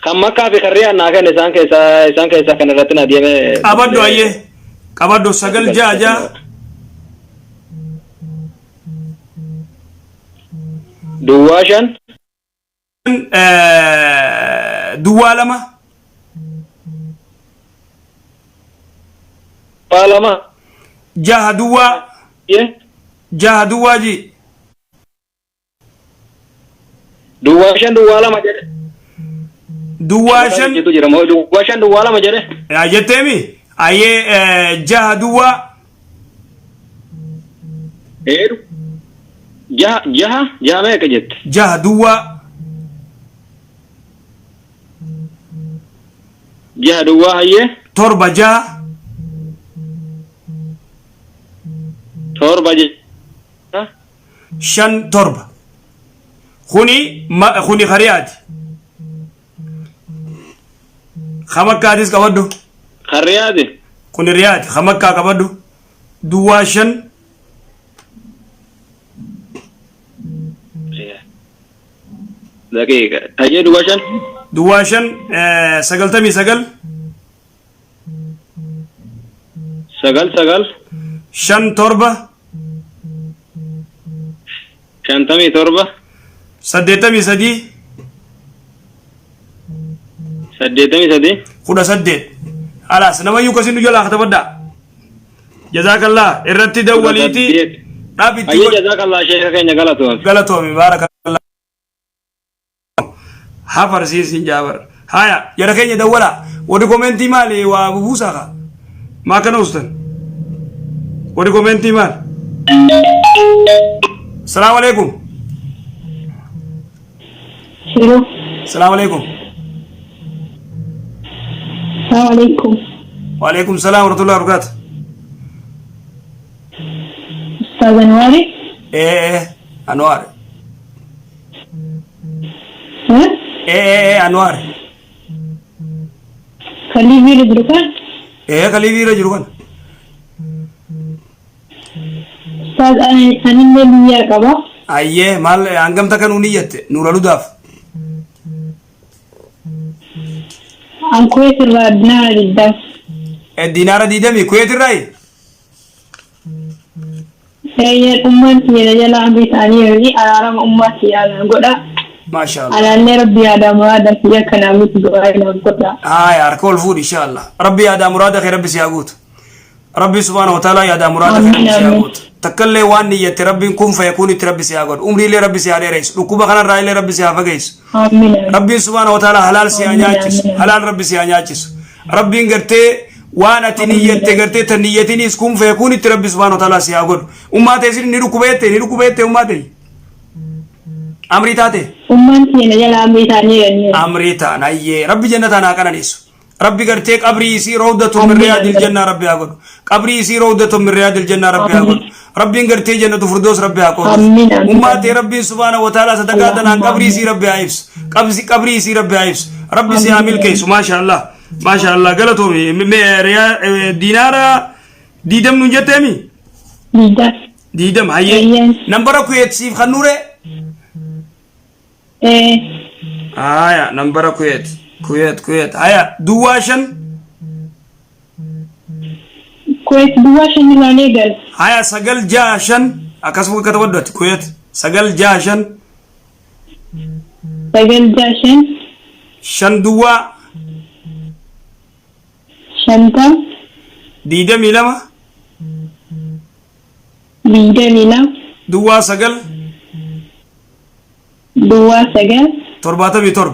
Kan Makkaa fi kan Riyaad naa kenne isaan keessaa kan irratti naa deeme. Qabadhu ayyee. Qabadhu 966. Duwwaa 5. Duwwaa 2. Duwwaa 2. 6 duwwaa. 6 duwwaa ji. Duwwaa 5 duwwaa 2 jedhe. Duwwaa 5. Jettu jira moo duwwaa 5 duwwaa 2 jedhe. Yaa jetteemi ayyee 6 duwwaa. Ee jaha jaha jaha meeqa jette? 6 duwwaa. 6 duwwaa hayyee. 7 6. 7 6. 5 7 kuni kuni kariyaati. Ka Makkaatis qabadhu. Kan Riyaadi. Kuni Riyaadi ka Makkaa qabadhu. Duwwaa 5. Daqiiqa. Hayyee duwwaa 5. Duwwaa 5 99. 99. 57. 57. 83. 83. 18. Halaas namayyuu kasin nu jalaa katabadhaa. Jazaakallah irratti dawwaliiti dhaab itti Ayyee godhi. jazaakallah sheeka keenya galatoom. Galatoomi baarakallah. Hafarsiisin jaabar. Haya jara keenya dawwala. Warri komentii maali waa bubuusaa kaa. Maa kana ustan. Warri komentii maali. Salaamu alaikum. Hello. Salaamu alaikum. Assalamu alaikum. Wa alaikum salaam wa rahmatullahi wa barakatuh. Ustaz Anwari? Eh eh Anwar. Eh? Eh eh Anwar. Kalii jiru kan? Eh kalii biira jiru kana. Ustaz anillee biyyaa qaba. Ayyee maal hangam takka nuun iyyatte nuura ludaaf. An Kuwait irraa dinaara 20. Dinaara 20 Kuwait irraayi? Eeyyeen ummaan tiyya na jalaa amrii ta'anii araarama ummaa tiyyaa naa godha. Maasha Allah. Anaallee rabbi yaadaa muraada kiyya akka naa guutu du'aa naaf godha. Haya harka ol fuudhi insha Allah. Rabbi yaadaa muraada kee rabbi si haa guutu. Rabbi subhaanahu wa ta'ala yaadaa muraada kee rabbi si haa guutu. Takkallee waan niyyatte rabbiin kun fayakuun itti rabbi si haa godhu. Umriillee rabbi si haa dheeressu. Dhukkuba kanarraa illee rabbi si haa fageessu. Amiin amiin. Rabbiin subhaanahu wa ta'ala halaal si haa nyaachisu. Halaal rabbi si haa nyaachisu. Rabbiin gartee waan ati niyyatte gartee tan niyyatiniis kun fayakuun itti rabbi subhaanahu wa ta'ala si haa godhu. Ummaa ta'e isin ni dhukkubeette ni dhukkubeette ummaa ta'e. Amrii taate. Ummaan tiyya na jalaa amrii ta'anii jiraniiru. Amrii ta'an ayyee rabbi jannataan haa qananiisu. Rabbi gartee qabrii isii rawdatu min riyaadil jannaa rabbi haa godhu. Qabrii isii rawdatu min riyaadil jannaa rabbi haa godhu. Rabbiin gartee jannatu furdoos rabbi haa qoodu. Amiin, amiin. Ummaa tee rabbiin subhaana wa ta'ala sadaqaa tanaan qabrii isii rabbi haa ibsu. Qabsi qabrii isii rabbi haa ibsu. Rabbi si haa milkeessu maasha Allah. Maasha Allah galatoomi Dinaara 20 nuun jetteemi? 20. 20 hayyee. Eeyyeen. Nambara Kuweet siif kan nuure? Ee. Haya nambara Kuweet. Kuweet Kuweet. Haya duwwaa 5. Kuweet duwwaa 5 irraa ni eegala. Haya 9 6 5 akkasuma katabadhu ati Kuweet 9 6 5. 9 6 5. 5 duwwaa. 50. 22. 22. Duwwaa 9. Duwwaa 9. 77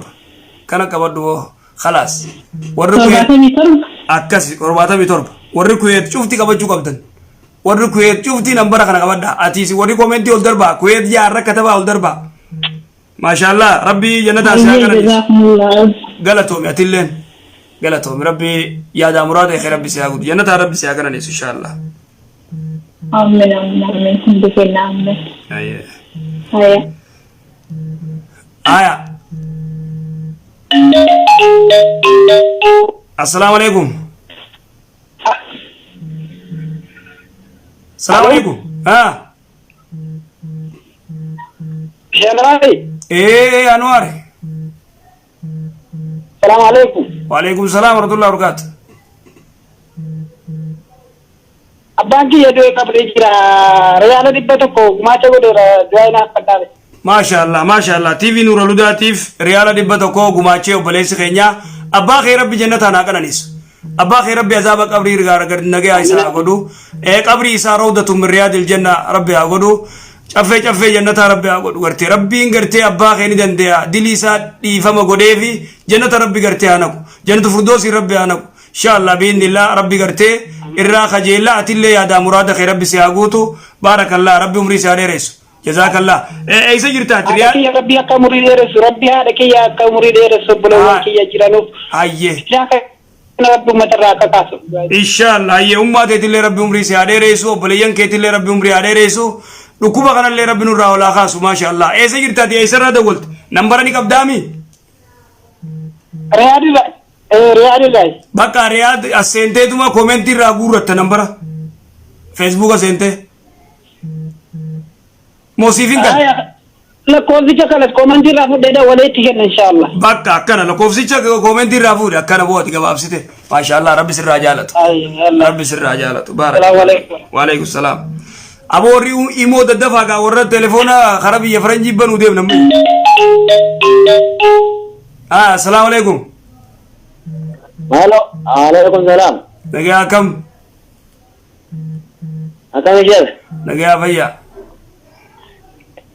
kana qabadhu hoo khalaas warri Kuweet 77. Akkasi 77 warri Kuweet cufti qabachuu qabdan warri Kuweet cufti nambara kana qabadha atiisi warri komentii ol darbaa Kuweet jaarra katabaa ol darbaa maashaallah rabbii jannataa si haa Ayyee qananiisu. Jazaakumullah. Galatoomi atilleen galatoomi rabbii yaadaa muraada kee rabbi si haa guutu jannataa rabbi si haa qananiisu inshaallah. Amiin amiin amiin hundi keenya amiin. Ayyee. Haya. Aya. Assalaamu alaikum. Assalaamu alaikum. Ah. Shanaraay. Eh, Anwar. Salaamu alaikum. Wa alaikum salaam wa rahmatullahi wa barakatuh. Abbaan kiyya du'e qabrii jira. Riyaala 100 gumaacha godheera du'aa inaaf kadhaame. Maasha Allah, maasha Allah. TV Nuura Ludaatiif riyaala 100 gumaachee obboleessi keenya. Abbaa kee rabbi jannataan haa qananiisu. Abbaa kee rabbi azaaba qabrii nagayaa isaa haa godhu. Qabrii isaa rawdatu min riyaadil janna rabbi haa godhu. Caffee caffee jannataa rabbi haa godhu gartee. Rabbiin gartee abbaa kee ni dandeeya. Dilii isaa dhiifama godheefi jannata rabbi gartee haa naqu. Jannatu furdoosii rabbi haa naqu. Inshallah biiznillah rabbi gartee irraa kajeellaa atillee yaadaa muraada kee rabbi si haa guutu. Baarakallah rabbi umrii si haa dheeressu. Jazaakallah. Eessa jirta ati? Haadha Riyaad? kiyya rabbi akka umurii dheeressu rabbi haadha kiyya akka umurii dheeressu obboleewwan kiyya jiranuuf Hayyee. fitnaa kana rabbi uummata irraa akka kaasu. Inshallah hayyee ummaa teetillee rabbi umrii si haa dheeressu obboleeyyan keetillee rabbi umrii haa dheeressu dhukkuba kanallee rabbi nurraa ol haa kaasu maasha Allah. Eessa jirta ati eessarraa dawwalte? Nambara ni qabdaami? Riyaadillah. Riyaadillah. Bakka Riyaad as seenteetuma koomentii irraa guurratta nambara. Feesbuuka seentee. Moo siif hin galle? Lakkoofsicha kanas koomentii irraa fudhee dawwalee itti kenna inshaallah. Bakka akkana lakkoofsicha koomentii irraa fuudhe akkana bu'aati gabaabsite. Maashaallah rabbi sirraa jaalatu. Rabbi sirraa jaalatu. Salaamu alaikum. Waalaikum salaam. Aboo warri imoo daddafaa gaa warra telefoona karaa biyya faranjii banuu deemna. Ah, assalaamu alaikum. Halo, alaikum salam. Nagaa akkam? Akkam ishee? Nagaa fayyaa.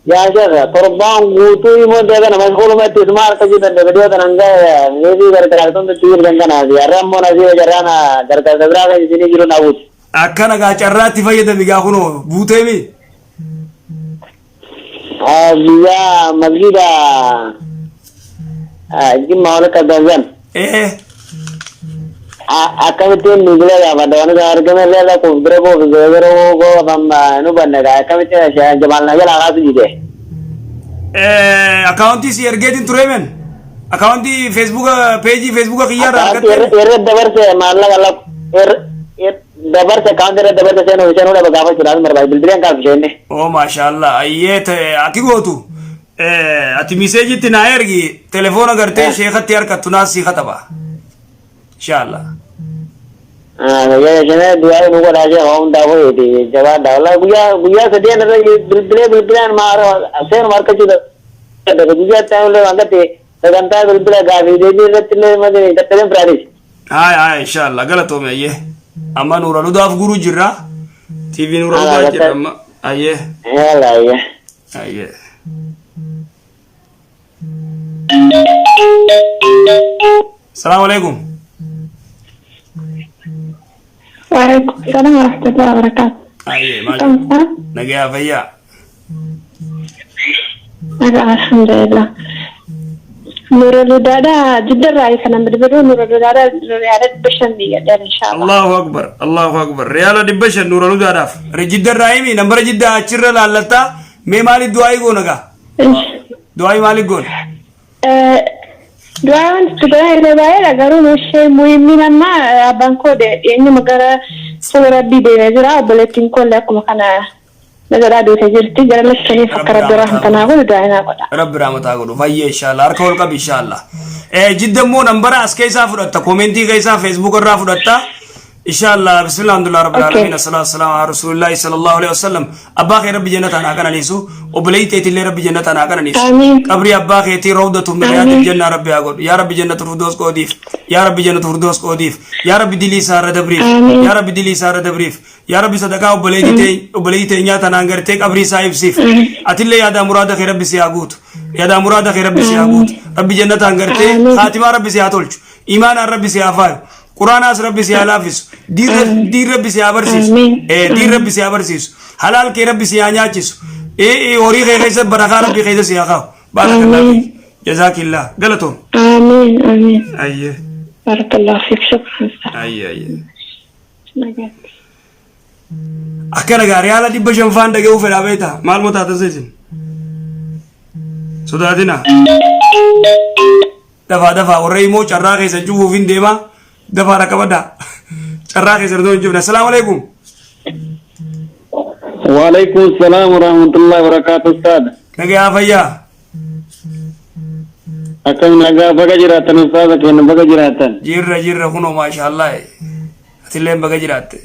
Yaa sheekh, torbaan guutuu immoo deegana mashquuluma itti isuma harka jiran viidiyoo tan hanga meesii gargaartoon itti jirtan kanaaf har'a immoo nasii jarraan gargaarsa biraa kan isinii jiru naawuti. Akkana gaa carraatti fayyadami gaa kunoo buuteemi. Biyya masgida Jimma wal qabdan. Ee. Akkamittiin nu bira gaafadha waan isa argame illee lakkuuf bira koof yeroo koo nu banne gaa akkamittiin jamaal na jalaa kaasu jide. Akkaawuntii si ergeetiin ture men? Akkaawuntii Feesbuuka peejii Feesbuuka kiyyaarraa argatte? Irra dabarse maallaqa lakku dabarse akkaawuntii irra dabarse seenuu dhaba gaafachuudhaaf barbaade bilbileen kaaf isheenni. Oo, maashaallah, ayyee ta'e akki gootu. Ati miseejitti naa ergi, telefoona gartee sheekatti harkattu naas sii kataba. Inshaallah. Isheen du'aa nu godhaa ishee hundaa ho'eeti jabaadha. Wallahi guyyaa guyyaa sadeen irra bilbilee bilbilaan seenuma harkachuu dadhabe guyyaa itti aanullee waan gatti sagantaa bilbila gaafii deebii irratti illee madini dadhabeen firaatis. Haaya haaya, inshaallah, galatoome. Ayyee. Amma Nuura Ludaaf guruu jirra. TV Nuura Ludaa jirra amma. Ayyee. Yalla ayyee. Ayyee. Salaamu alaikum. وعليكم السلام ورحمة الله وبركاته. Ayyee maal? كم سنة؟ Nagaa fayyaa. الحمد لله. نور الودادة جدا رأي كان بالبرو نور الودادة ريالة 500 إن شاء الله. Allahu akbar, Allahu akbar. Riyaala 500 Nuura Ludaadhaaf. Jidda irraa himi, nambara jidda achirra laallattaa. Mee maaliif du'aayii goona gaa? Du'aayii maaliif goona? Du'aa wanti godhan irra baay'eedha, garuu ishee muhimmiin amma abbaan koo eenyuma gara fuula rabbii deemee jira, obboleettiin koo illee akkuma kana nagadhaa duutee jirti, gara lachaniif akka rabbi rahmatanaa godhu du'aa naa godha. Rabbi rahmataa godhu. Fayyee, inshaallah, harka ol qabi, inshaallah. Jidda immoo nambara as keessaa fudhatta, koomentii keessaa Feesbuuk irraa fudhatta. Inshaallah, bismillah, alhamdulillah rabbil alamin, assalatu wassalamu ala rasulillahi sallallahu alaihi wasallam. Abbaa kee rabbi jannataan haa qananiisu. Obboleettii teetillee rabbi jannataan haa qananiisu. Amiin. Qabrii abbaa keetii rawdatu min riyaadil janna rabbi haa godhu. Yaa rabbi, jannatu firdaus qoodiif. Yaa rabbi, jannatu firdaus qoodiif. Yaa rabbi, dilii isaa irra dabriif. Amiin. Yaa rabbi, dilii isaa irra dabriif. Yaa rabbi, sadaqaa obboleettii teenyaa tanaan gartee qabrii isaa ibsiif. Atillee yaadaa muraada kee rabbi si haa guutu. Yaadaa muraada kee rabbi si haa guutu. Rabbi jannataan gartee Amiin. khaatimaa rabbi si haa tolchu. Imaanaan rabbi si haa faayu. Quraanaas rabbi si haa laaffisu. Diin rabbi si haa barsiisu. Amiin. Diin rabbi si haa barsiisu. Halaal kee rabbi si haa nyaachisu. Horii kee keessa barakaa rabbi keessa si haa kaa'u. Baarakallah Amiin. fiik. Jazaakillah. Galatoom. آمين آمين. Ayyee. بارك الله فيك، شكرا. Ayyee ayyee. نجاة. Akkana gaa, riyaala 500 faan dhaga'uu fedhaa beektaa, maal moo taata isin sodaatina, dafaa dafaa, warra immoo carraa keessan cufuuf hin deemaa, dafaa rakkabadhaa, carraa keessan otoo hin cufne. Assalaamu alaikum. وعليكم السلام ورحمة الله وبركاته أستاذ. Nagaa fayyaa. Akkam nagaa, baga jiraattan ustaaza keenya, baga jiraattan. Jirra jirra, kunoo, maashaallah, atilleen baga jiraatte.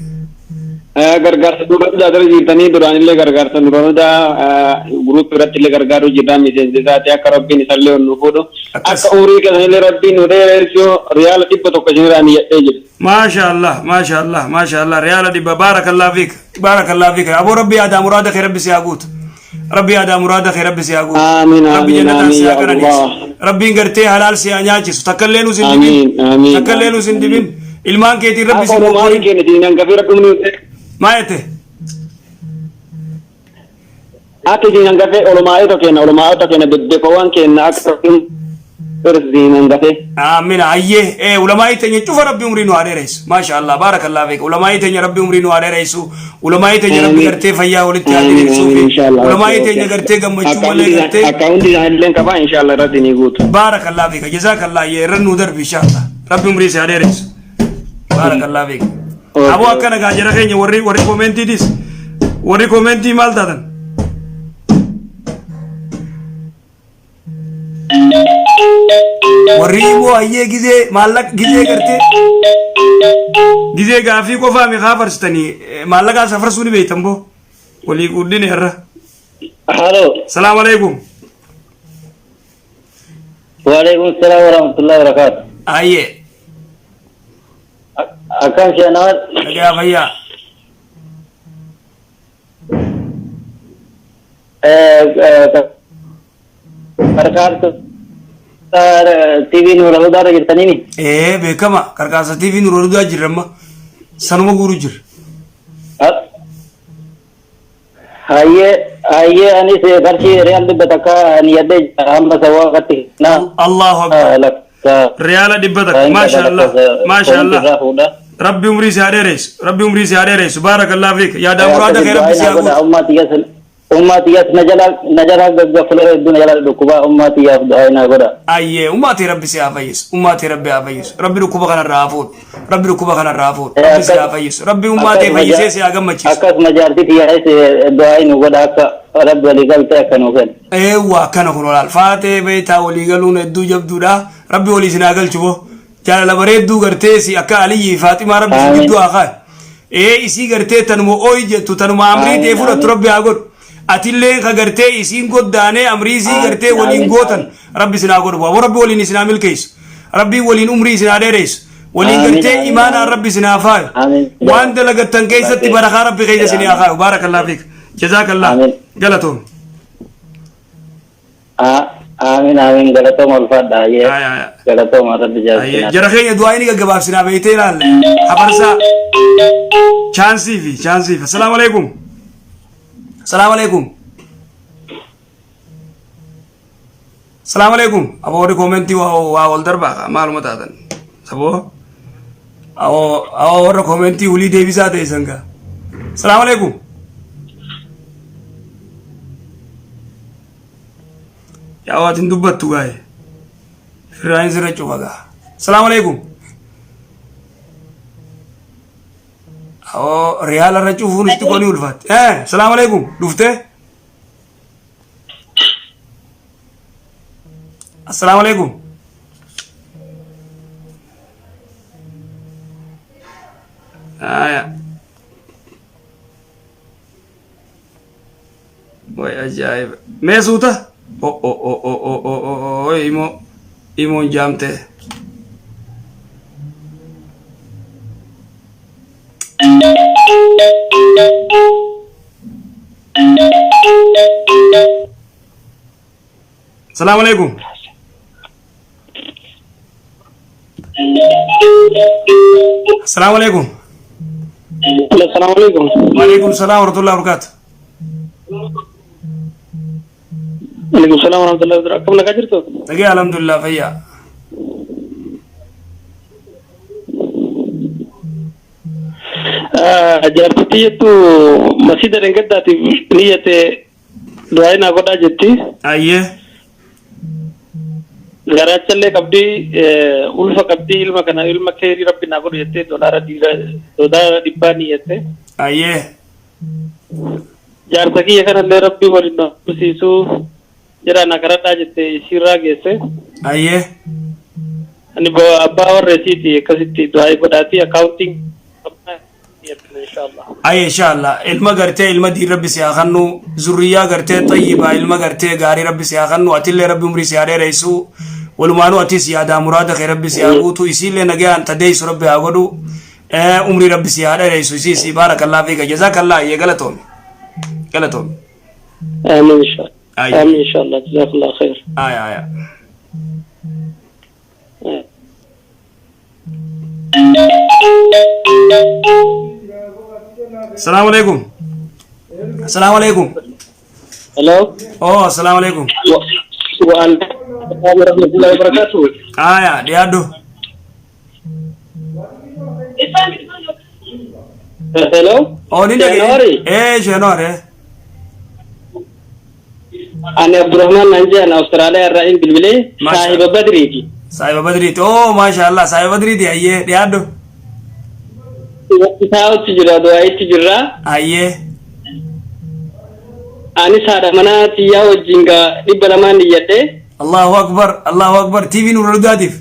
Gargaarsa dura dura jirtanii, duraanillee gargaarsa dura dura guruupii irratti illee gargaaruu jirra, miseensi isaati akka rabbiin isallee ol nu fuudhu. Akkas. Akka umurii keessanillee rabbiin nu dheeressu, riyaala 100 isinirraa niyyadhee jira. Maashaallah, maashaallah, maashaallah, riyaala 100, baarakallah fiik, baarakallah fiik. Aboo, rabbi yaadaa muraada kee rabbi si haa guutu. Rabbi yaadaa muraada kee rabbi si haa guutu. Amiin, Rabbi amiin, jannataan amiin, si haa yaa qananiisu. Allah. Rabbiin gartee halaal si haa nyaachisu. Takkallee nus hin dibin. Amiin, amiin. Takkallee nus hin dibin. Ilmaan keetiin rabbi si Akka oromoo qoqqoodin. keenya diinaan hangafee rabbi umurii Maa jette? Akka isin hangafee olomaa'ota keenya bebbeekawwan keenya akka rabbiin dheeressu hangafee. Amina, ayyee, ulamaa'ii teenya cufa rabbi umrii nu haa dheeressu. Maasha Allah, baarakallah fiik. Ulamaa'ii teenya rabbi umrii nu haa dheeressu. Ulamaa'ii teenya rabbi Amiin. gartee fayyaa walitti haa Amiin, diriirsuu amiin, fi inshallah. ulamaa'ii teenya gartee gammachuu malee gartee Akkaawuntii isaanillee qabaa, inshallah, irratti ni guutu. Baarakallah fiik, jazakallah, ayyee, irra nuu darbi, inshallah. Rabbi umrii si haa dheeressu. Baarakallah fiik. Okay. Aboo, akkana gaa jara keenya, warri koomentiitis, warri koomentii maal taatan? Warri immoo ayyee, gizee maallaqa, gizee gartee gizee gaafii qofaa mi kaafarsitanii, maallaqaa safarsuu ni beektan boo walii guddine irra. Halo. Salaamu alaikum. Waalaikum salaam warahmatullahi wabarakatuh. Ayyee. Akkam sheenawar. Nagaa fayyaa. Qarqaarsa TV Nuura Hudaa irra jirtaniini. Ee beekama qarqaarsa TV Nuura Hudaa jirra amma sanuma guuru jirra. Hayyee hayyee anis qarshii riyaal 100 niyyadhee jira hamma sawwaaqatti na Allahu akbar. lakka. Riyaala 100 maasha Allah maasha Allah. Rabbi umrii si haa dheeressu Rabbi umrii si haa dheeressu baarakallahu fiik yaadaa muraada kee Rabbi si haa guutu. Ummaa tiyyaas ummaa tiyyaas na jala na jala gaggafula hedduu na jala dhukkubaa ummaa tiyyaaf du'aa naa godha. Ayyee ummaa tee Rabbi si haa fayyisu ummaa tee Rabbi haa fayyisu Rabbi dhukkuba kanarraa haa fuudhu Rabbi dhukkuba kanarraa haa fuudhu Rabbi si haa fayyisu Rabbi ummaa tee fayyisee si haa gammachiisu. Akkasuma jaartii tiyyaas du'aa nu godha akka Rabbi walii galtee akka nuu kennu. Eewwa akkana kun olaal faatee beektaa walii galuun hedduu jabduudha Rabbi walii isin haa galchu boo jaalala bareedduu gartee si akka Aliyyii fi Faaximaa Rabbi si Amiin. gidduu haa kaayu ee isii gartee tanuma ooyi jettu tanuma amrii tee Amiin, fudhattu amiin. Rabbi haa godhu atillee ka gartee isiin goddaanee amrii isii Amiin, gartee waliin amiin, gootan amiin. Rabbi isin haa godhu boo Rabbi waliin isin haa milkeessu Rabbi waliin umrii isin haa dheeressu waliin Amiin, gartee amiin, imaanaan amiin. Rabbi isin haa faayu Amiin. waan dalagattan keessatti barakaa Rabbi keessa isin haa kaayu baarakallahu fiik jazaakallah Amiin. galatoom. Amiin amiin galatooma ulfaadha hayyee Ay, ay, ay. galatooma Rabbi Ayyee, jaallatinaaf. jara keenya du'aa inni gaggabaabsinaa beektee ilaalle hafarsaa chaansii fi chaansii fi assalaamu alaikum assalaamu alaikum assalaamu alaikum aboo warri koomentii waa waa wal darbaa maaluma taatan saboo awoo awoo warra koomentii hulii deebisaa ta'e sangaa assalaamu alaikum Yaa waati hin dubbattu gaa'e. Firraan sirra cufa gaa. Salaamu alaikum. Awoo riyaala irra cufuun itti qonii ulfaatti. Salaamu alaikum. Dhuftee? Assalaamu alaikum. Aya. Way ajaa'iba. Mee suuta? O o o o o o o o imoo imoon jaamtee. Salaamu alaikum. Assalaamu alaikum. Assalaamu alaikum. Waalaikum salaam warahmatullahi wabarakatuh. Alaikum salaam warahmatullahi wabarakatuh. Akkam nagaa jirtu? Nagee alhamdulillah fayyaa. Jaartittii jettu masjida dhengaddaatiif niyyate du'aa naa godhaa jetti. Ayyee. Garaachallee qabdii ulfa qabdii ilma kana ilma keerii rabbi naa godhu jettee dolaara dhiira dolaara dhibbaa niyyatte. Ayyee. Jaarsa kiyya kanallee rabbi waliin na tursiisuu jedhaa na kadhadhaa jette isiirraa geesse. Ayyee. Ani abbaa warra isiiti akkasitti du'aa godhaati akkaawuntiin inshallah. Aye inshallah ilma gartee ilma diin rabbi si haa kannu zurriyaa gartee xayyibaa ilma gartee gaarii rabbi si haa kannu atillee rabbi umrii si haa dheeressu walumaanuu atis yaadaa muraada kee rabbi si haa guutu isiillee nagayaan tadeessu rabbi haa godhu umrii rabbi si haa dheeressu isii si baarakallah fiika jazakallah ayyee galatoomi galatoomi. Amiin inshallah. Aye. Amiin inshallah. Jazakallah khair. Aya aya. Assalamu alaikum. Assalamu alaikum. Hello. Oh, assalamu alaikum. Wa alaikum warahmatullahi wabarakatuh. Aya, dhiyaadhu. Hello. Oh, ni dhagee. Sheenori. Eh, Sheenori. Ani Abdurrahman naan jedhan Awustiraaliyaa irraa hin bilbilee Masha saahiba Badriiti. Saahiba Badriiti. Oh, maasha Allah. Saahiba Badriiti. Ayyee, dhiyaadhu. Isaatti jira du'aa'itti jirra. Ayyee. Anis haadha manaa tiyyaa wajjin gaa 200 niyyadhe. Allahu Akbar. Allahu Akbar. TV Nurul Hudaatiif.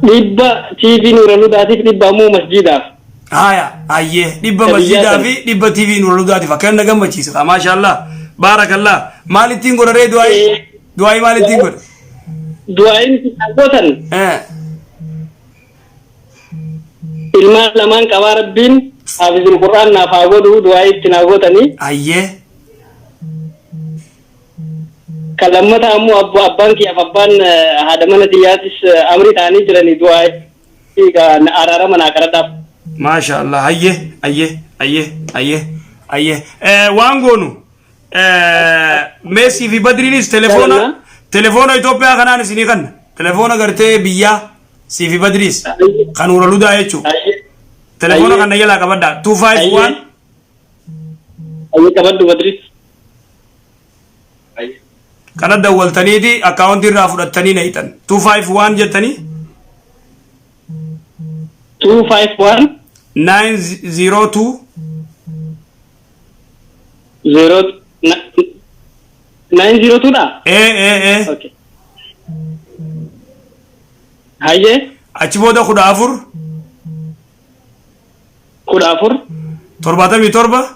100 TV Nurul Hudaatiif 100 ammoo masjiidaaf. Haya, ayyee. 100 Ka biyyaa masjiidaa sana. fi 100 TV Nurul Hudaatiif. Akkana na gammachiisa. Maasha Allah. Baarakallah. Maal ittiin godha ree du'aa'ii? Du'aa'ii maal ittiin godha? Du'aa'iin isin gootan Ilmaan lamaan qabaa Rabbiin haafizul Qur'aan naaf haa godhu du'aa itti naa gootanii. Ayyee. Kan lammataa ammoo abbaan kiyyaaf abbaan haadha mana tiyyaatis amrii ta'anii jiranii du'aa araarama naa kadhadhaaf. Maasha Allah. Hayyee hayyee hayyee hayyee hayyee. Waan goonu Meesii fi Badriinis telefoona Jaalala. telefoona Itoophiyaa kanaan isinii kanna. Telefoona gartee biyyaa sii fi Badriis kan Nuura Ludaa jechuudha. Telefoona kana jalaa qabadhaa. 251 Ayyee qabadhu Badriis. Kana dawwaltaniiti akkaawuntii irraa fudhattanii na hixan. 251 jettanii 251 902 0 902 dha? Ee ee ee. Okay. Hayyee. Achi booda 14 14 77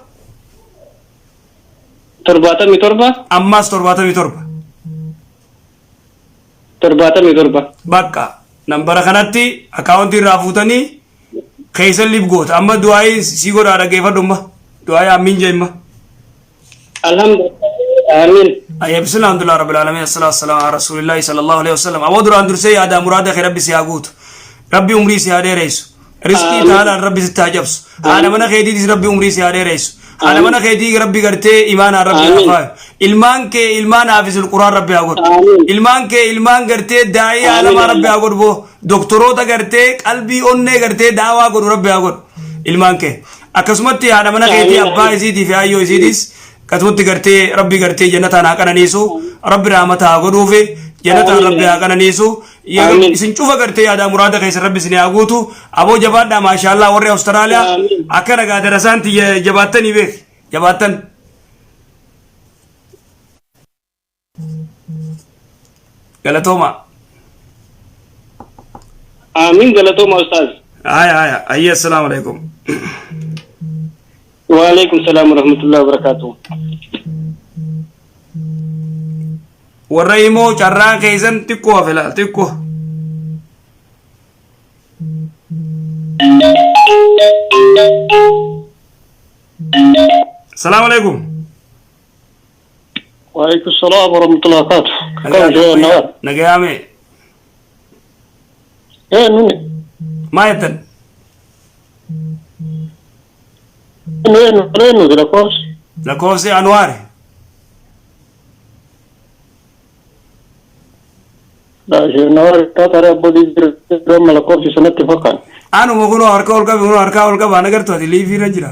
77 ammaas 77. 77. Bakka nambara kanatti akkaawuntii irraa fuutanii keessa liif goota. Amma du'aayii sii godhaa dhaggeeffadhu amma. Du'aayii ammiin jee imma. Alhamdulillah. Amiin. Ayya bismillah alhamdulillah rabbil alamin assalatu wassalamu ala rasulillahi sallallahu alaihi wasallam. Aboo duraan dursee yaadaa muraada kee rabbi si haa guutu. Rabbi umrii si haa dheereysu. Riskii Amiin. taalaan rabbi sitti haa cabsu. Haadha mana keetiitis rabbi umrii si haa dheereysu. Haadha mana keetii rabbi gartee imaanaan rabbi haa Amiin. faayu. Ilmaan kee ilmaan haafizul quraan rabbi haa godhu. Amiin. Ilmaan kee ilmaan gartee daa'ii Amiin. aalamaa rabbi haa godhu boo. Doktoroota gartee qalbii onnee gartee daawaa godhu rabbi haa godhu. Ilmaan kee. Akkasumatti haadha mana keetii Amiin. abbaa isiitii fi ayyoo isiitis akkasumatti gartee rabbi gartee jannataan haa qananiisu. Rabbi rahmata haa godhuufi jannataan Amiin. rabbi haa qananiisu. Amiin. Isin cufa gartee yaadaa muraada keessa rabbi isin haa guutu. Aboo jabaadhaa maashaallaa warri Awustiraaliyaa Amiin. akka nagaa darasaan tiyya jabaattanii beek jabaattan. Galatooma. Amiin galatooma ustaaz. Haya haya ayya assalaamu alaikum. Waalaikum salaam warahmatullahi wabarakatuh. Warra himoo carraa keessan xiqqoo hafe laal xiqqoo. Salaamu alaikum. وعليكم السلام ورحمة الله وبركاته. كم جاء النوار؟ Nagayaame. إيه نوني Maa jettan? إيه نوني نوني لكوس Lakkoofsi Anwaar. لا شيء النوار تاتر أبو دي رم لكوس سنة فقط. Anuma kunoo harka ol qabe kunoo harkaa ol qaba na gartu ati liifii irra jira.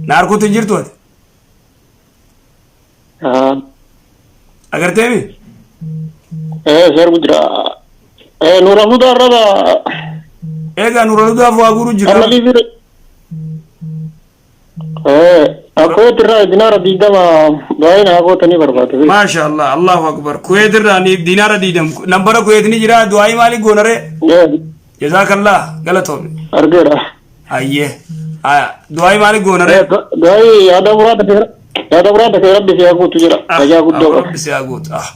Na harkuutti hin jirtu ati. آه Agarteemi? إيه سير بدرا إيه نور الهدى الرضا Egaa nura ludaaf waa guuru أنا jira. لي في إيه أكوت الرأي دينار دي دما باين أكوت تاني برباد Maasha Allah Allahu akbar. Kuweet irraa ni dinaara diidam. Nambara Kuweet ni jira du'aayii maali goonare? إيه Jazaakallah galatoomi. أرجع Ayyee. Haya du'aayii maali goonare? إيه داي هذا مراد هذا مراد في ربي في أكوت جرا أجا Aboo قدوة Rabbi si haa guutu. Ah.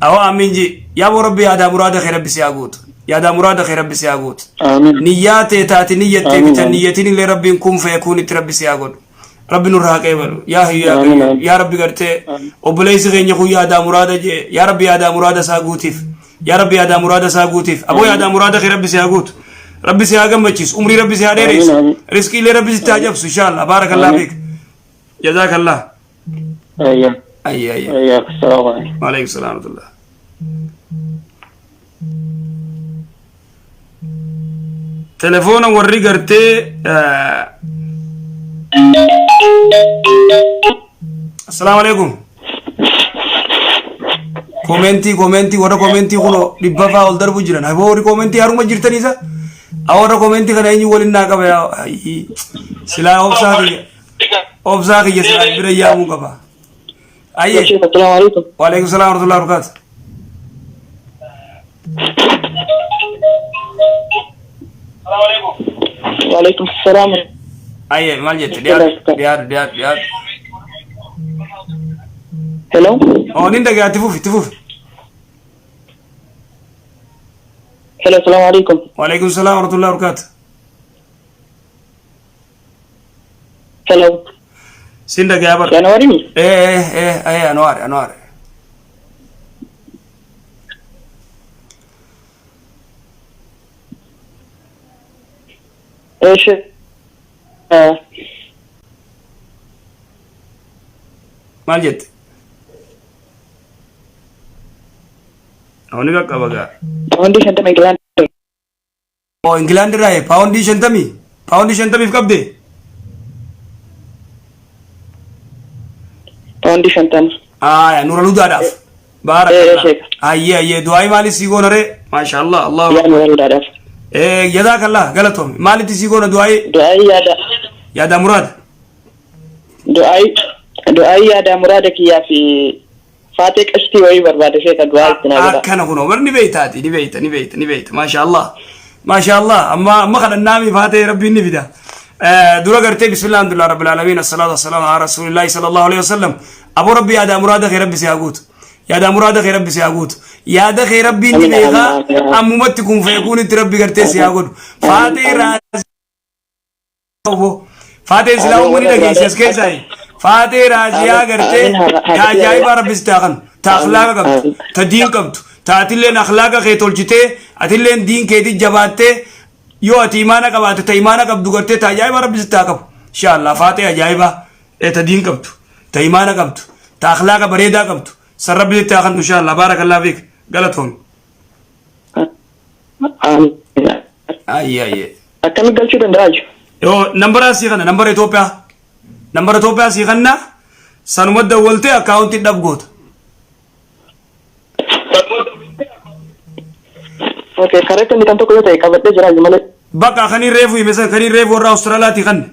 Awoo amiin ji. Yaa boo Rabbi yaadaa muraada kee Rabbi si haa guutu. Yaadaa muraada kee Rabbi si haa guutu. آمين Niyyaa tee taate niyyattee Amiin, bitan amiin. niyyatiin illee Rabbiin kun feekuun itti Rabbi si haa godhu. Rabbi nurraa haa qeebalu. Yaa hayyu yaa Amiin, qayyum. amiin. Yaa Rabbi gartee obboleessi keenya kun yaadaa muraada jee. Yaa Rabbi yaadaa muraada isaa guutiif. Yaa Rabbi yaadaa muraada isaa guutiif. Aboo yaadaa muraada kee Rabbi si haa guutu. Rabbi si haa gammachiisu. Umrii Rabbi si haa dheeressu. Amiin, amiin. Riskii illee Rabbi sitti haa jabsu inshallah. Baarakallah Amiin. fiik. Jazaakallah. أيوه Ayya ayya. أيوه السلام عليكم. Waalaikum salaam wa rahmatullah. Telefoona warri gartee Assalaamu alaikum. Komentii komentii warra komentii kunoo dhibba faa ol darbu jiran. Aboo warri komentii haruma jirtaniisa. Haa warra komentii kana eenyu waliin naa qaba yaa. Ayyii. Silaa obsaa kiyya. Obsaa kiyya silaa bira yaamuu qaba. Ayyee. Assalaamu alaikum. Waalaikum salaam wa rahmatullahi wa barakaatu. Waalaikum salaam. Ayyee maal jette dhiyaadhu dhiyaadhu dhiyaadhu dhiyaadhu. Hello. Oo nin dhagaa itti fufi itti fufi. Hello, assalamu alaikum. Waalaikum salaam warahmatullahi wabarakatuh. Hello. Sin dhagayaa bara. January mi? Eh eh eh, Anwaar, Anwaar. Eesh. Maal jette? Ni qaqqaba gaa. Paawundii 50 Ingilaand. Oo, Ingilaand irraa paawundii 50, paawundii 50f qabde? Paawundii 50. Aya, nura ludaadhaaf. Baarakallah. Sheeka. Ayyee, ayyee, du'aayi maaliif sii goona ree? Maasha Allah, Allah. Yaa nura ludaadhaaf. Eh, jazakallah, galatoome. Maalitti sii goona du'aayi? Du'aayi yaada. Yaada muraada. Du'aayi yaada muraada kiyyaa fi faatee qashtii wayii barbaade, sheeka, du'aa itti naa godha. Akkana kunoo bar, ni beeytaati, ni beeyta, ni beeyta, ni beeyta. Maasha Allah, maasha Allah. Amma amma kadhannaami, faatee rabbiin ni fida. Dura gartee bismillah, alhamdulillah rabbil alamin, assalatu wassalamu ala rasulillahi sallallahu alaihi wasallam. Aboo, rabbi yaada muraada kee rabbi si haa guutu, yaada muraada kee rabbi si haa guutu, yaada kee rabbiin ni Amiin, beekaa. amiin, amiin. Ammumatti kun feekuun itti rabbi gartee si haa godhu. Faatee raazii obbo Faateen silaa uummanni dhageessi as keessaa. Faatee raaziyaa gartee ta ajaa'ibaa rabbi si taa kanu, ta akhlaaqa qabdu, ta diin qabdu, ta atilleen akhlaaqa kee tolchitee, atilleen diin keetii jabaattee, yoo ati imaana qabaatte, ta imaana qabdu gartee, ta ajaa'ibaa rabbi si taa qabu insha Allah. Faatee ajaa'ibaa ta diin qabdu, ta imaana qabdu, ta akhlaaqa bareedaa qabdu san rabbi si taa kanu insha Allah. Baarakallah fiik, galatoon. Amiin. Ayyee, ayyee. Akkamitti galchuu danda'a jiru? Yoo nambara sii kana, nambara Itoophiyaa, nambara Itoophiyaa sii kanna, sanuma dawwaltee akkaawuntii dhab goota. Okay, karaa itti kan tokko yoo ta'e qabadhee jira malee. Bakka kaniin reefu hime san, kaniin reefu warra Awustiraaliyaatii kanne.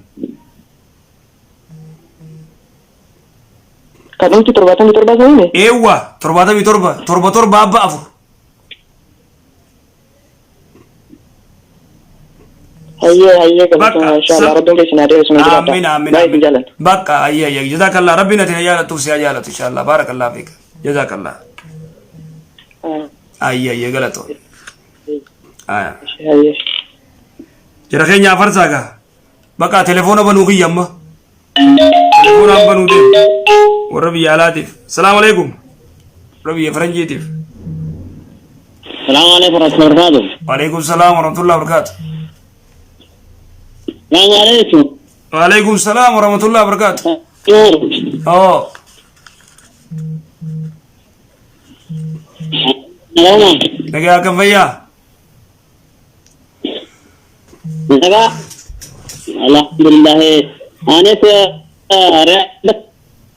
Kan dhumti 77 san hime? Eewwa, 77, 7 7 abba 4. Hayyee, hayyee, Bakka, galatooma, inshallah rabbiin keessan haa dheeressu, nu jiraadha. Amiin, amiin. Baay'ee isin Amiin. jaalladha. Bakka, ayyee, ayyee, jazakallah, rabbiin ati na jaalattuuf si haa jaalatu inshallah. Baarakallah fiik, jazakallah. Ayyee, ayyee, galatoo. Aya. Hayyee. Jara keenya afarsaa gaa. Bakka telefoona banuu kiyya, amma telefoonaan banuu deemu warra biyya alaatiif. Salaamu alaikum, warra biyya faranjiitiif. السلام عليكم ورحمة الله وبركاته. Waalaikum salaam warahmatullahi wabarakatuh. السلام عليكم. Waalaikum salaam warahmatullahi wabarakatuh. Oo. Nagama. Nagaa, akkam, fayyaa? Nagaa. Alhamdulillah. Anis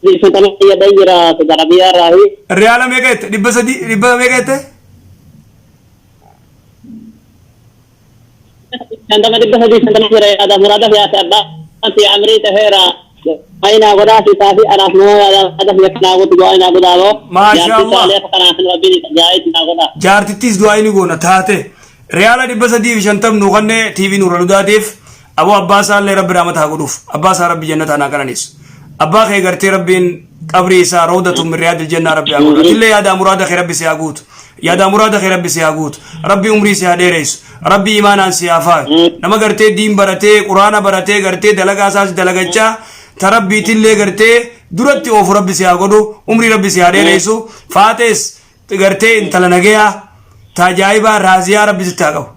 350 jedhan jira Saudi Arabiyaa irraahi. Riyaala meeqa jette? 300, dhibba meeqa jette? 50, 350 jira, yaada muraada fi abbaa fi amrii taheera. Aina godhaa fi taafi anaaf nama yaada muraada fi akkanaa godhu du'aa inaa godhaa boo. Maasha Allah. Jaartii kanaaf rabbiin jaa'it naa godhaa. Jaartittis du'aa inni goona taate. Riyaala 350 nuu kannee TV nurra ludaatiif. Aboo, abbaa isaallee rabbi rahmata haa godhuuf. Abbaa isaa rabbi jannata naa qananiisu. Abbaa kee gartee rabbiin qabrii isaa rawdatun min riyaadil jannaa rabbi haa godhu. Atillee yaada muraada kee rabbi si haa guutu. Yaada muraada kee rabbi si haa guutu. Rabbi umrii si haa dheeressu. Rabbi imaanaan si haa faayu. Nama gartee diin baratee, quraana baratee, gartee dalagaa isaas dalagachaa, ta rabbiitillee gartee duratti oofu rabbi si haa godhu. Umrii rabbi si haa dheeressu. Faatees gartee intala nagayaa ta ajaa'ibaa raaziyaa rabbi sitti haa qabu.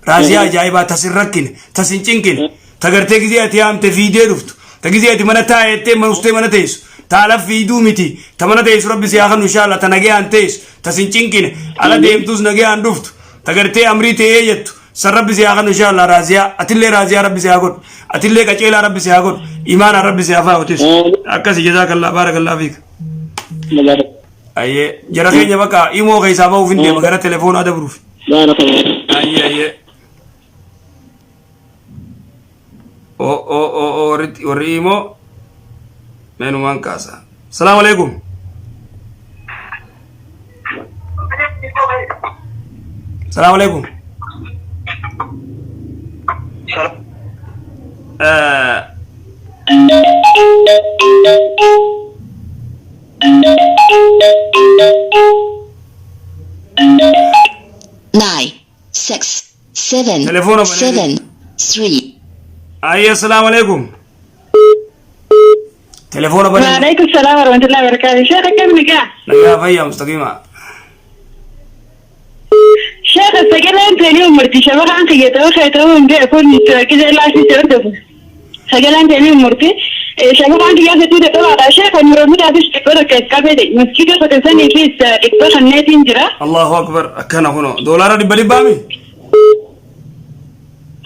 Raaziyaa ajaa'ibaa tas hin rakkine, tas hin cinqine, ta gartee gizee ati yaamte fiidee dhuftu, ta gizee ati mana taa'ettee ustee mana teessu, ta ala fiiduu miti, ta mana teessu rabbi si haa kennu inshallah, ta nagayaan teessu, tas hin cinqine, ala deemtus nagayaan dhuftu, ta gartee amrii ta'ee jettu san rabbi si haa kennu inshallah. Raaziyaa atillee raaziyaa rabbi si haa godhu, atillee qaceelaa rabbi si haa godhu, imaanaan rabbi si haa faayotis. Akkasi, jazakallah, baarakallah fiik. Ayyee, jara keenya, bakka imoo keessaa bahuuf hin deema, gara telefoonaa dabruuf. Baarakallah. Ayyee, ayyee. O o o o, warri warri imoo meenumaan kaasa. Salaamu alaikum. Salaamu alaikum. 9, 6, 7, Telefoona banee. 7, 3. Ayya, assalaamu alaikum. Telefoona banee. Waalaikum salaam warahmatullahi wabarakatuh. Sheekh, akkam nagaa? Nagaa, fayyaa, mustaqiima. Sheekh, sagaleen teenii ummurti shabakaan kiyya ta'uu kee ta'uu hin beeku, gisee laafii si hordofu. Sagaleen teenii ummurti shabakaan kiyyaa hedduu dadhabaadha. Sheekh, Nuurul-Hudaafis xiqqoo tokko as qabee masjida qotisaniifis xiqqoo kanneetiin jira. Allahu akbar, akkana kuno doolaara dhibba dhibbaami.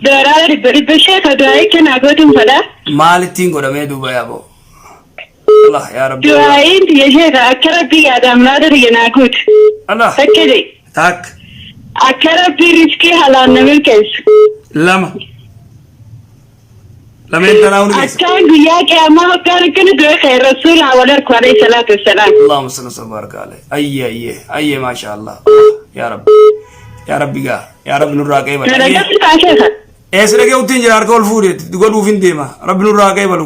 Doolaara dhibba dhibba, sheekh, du'aa kenaa gootuun fedha. Maalittiin godhamee duuba yaaboo? Allah yaa Rabbi. Du'aa'iin tiyya, sheekh, akka Rabbii yaadaan muraada tiyya naa guutu. Allah. Takka jedhe. Takka. Akka Rabbii riskii halaan na milkeessu. Lama. Lameen tanaa hundi keessa. Akkaan guyyaa qiyaamaa hoggaan akkana du'e ka'e rasuulaa wal arku, alayhi salaatu wassalaam. Allahumma salli wa baraka alayhi. Ayye, ayye, ayye, maasha Allah. Yaa Rabbi. Yaa Rabbi gaa. Yaa Rabbi nurraa qeebal. Na dhaggeessu taa, sheekha? Eessa dhagee uttiin jira, harka ol fuudhe godhuuf hin deema. Rabbi nurraa qeebalu.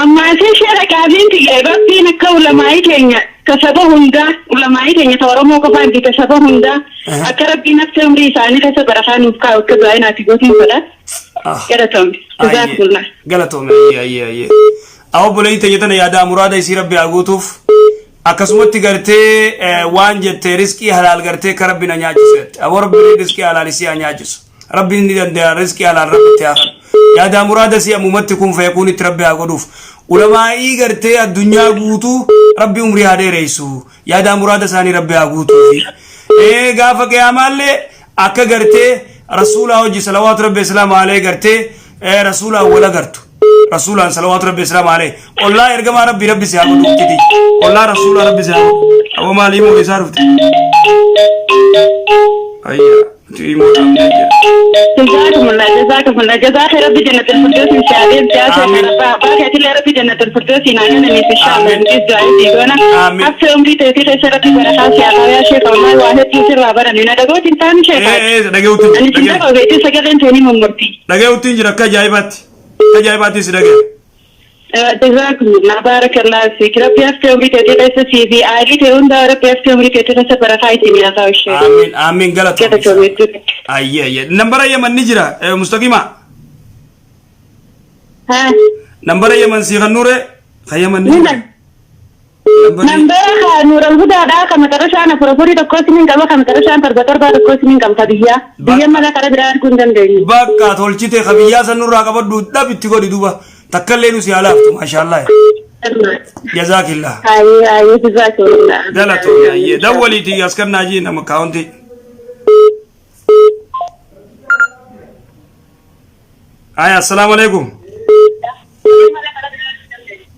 Ammaasii, sheekha, gaafiin tiyya Rabbiin akka ulamaa'ii keenya ka saba hundaa, ulamaa'ii keenya ta Oromoo qofaan miti, ka saba hundaa, akka Rabbiin akka umrii isaanii keessa barakaa nuuf kaa'u akka du'aa naati gootuun fedha. Galatoomne. Jazaakumullah. Galatoome, ayye, ayye, ayye. Awwa, obboleeyyi teenya tana yaadaa muraada isii Rabbi haa guutuuf. Akkasumatti gartee waan jette, riskii halaal gartee ka Rabbi na nyaachisu jette. Aboo, Rabbi riskii halaal isii haa nyaachisu. Rabbi ni danda'a, riskii halaal Rabbi itti haa kennu. Yaadaa muraada isii ammumatti kun fayakuun itti Rabbi haa godhuuf. Ulamaa'ii gartee addunyaa guutuu Rabbi umrii haa dheeressu. Yaadaa muraada isaanii Rabbi haa guutuufi. Gaafa qiyaamaallee akka gartee rasuulaa hojii salawaatu Rabbi islaamu alayhi gartee rasuulaan wal agartu. Rasuulaan salawaatu Rabbi islaamu alayhi. Ollaa ergamaa Rabbi Rabbi si haa godhu uftiti. Ollaa rasuulaa Rabbi si haa godhu. Aboo, maal himoo isaa dhufte? Ayya, himoo dhaabnee jira. Jazaakumullah, jazaakumullah, jazaa kee Rabbi jannatul firdausin si haa deemsi haa. Amiin. Sheekha, abbaa keetillee Rabbi jannatul firdausin haa kenaniif, inshallah. Amiin. Nutis du'aa isii goona. Amiin. Haftee umrii teetii keessa Rabbi barakaa si haa kaa'u, yaa sheekha, wallahi waa hedduu sirraa barani na dhagootiin taanu, sheekha. Dhagee uttiin Ani sin jira. dhagoo beektii sagaleen teenii mummurti. Dhagee uttiin jira akka ajaa'ibaatti. Akka ajaa'ibaatti si dhagee. Jazaakumullah, baarakallah fiik. Rabbi haftee umrii teetii keessa sii fi aalii ta'e hundaa Rabbi haftee umrii teetii keessa barakaa isin haa kaa'u, sheekha. Amiin, amiin, galatoome. Galatoome jechuudha. Ayyee, ayyee. Nambara Yaman ni jira, Mustaqima. Haa. Nambara Yaman sii kan nuure kan Yaman ni jira. Nambara ka Nuural Hudaadha ka maxarashaan 4 4 1 isiniin qaba, ka maxarashaan 7 7 1 isiniin qaba, ka biyyaa. Biyya mala kara biraa arguu hin dandeenyu. Bakka tolchite, ka biyyaa san nurraa qabadhu, dhab itti godhi duuba. Takkallee nu si halaaftu, maashaallah. Jazaakillah. Hayyee, hayyee, jazaakumullah. Galatoome, ayyee. Dawwaliitii as kan naajii nama kaawuntii. Aya, assalaamu alaikum.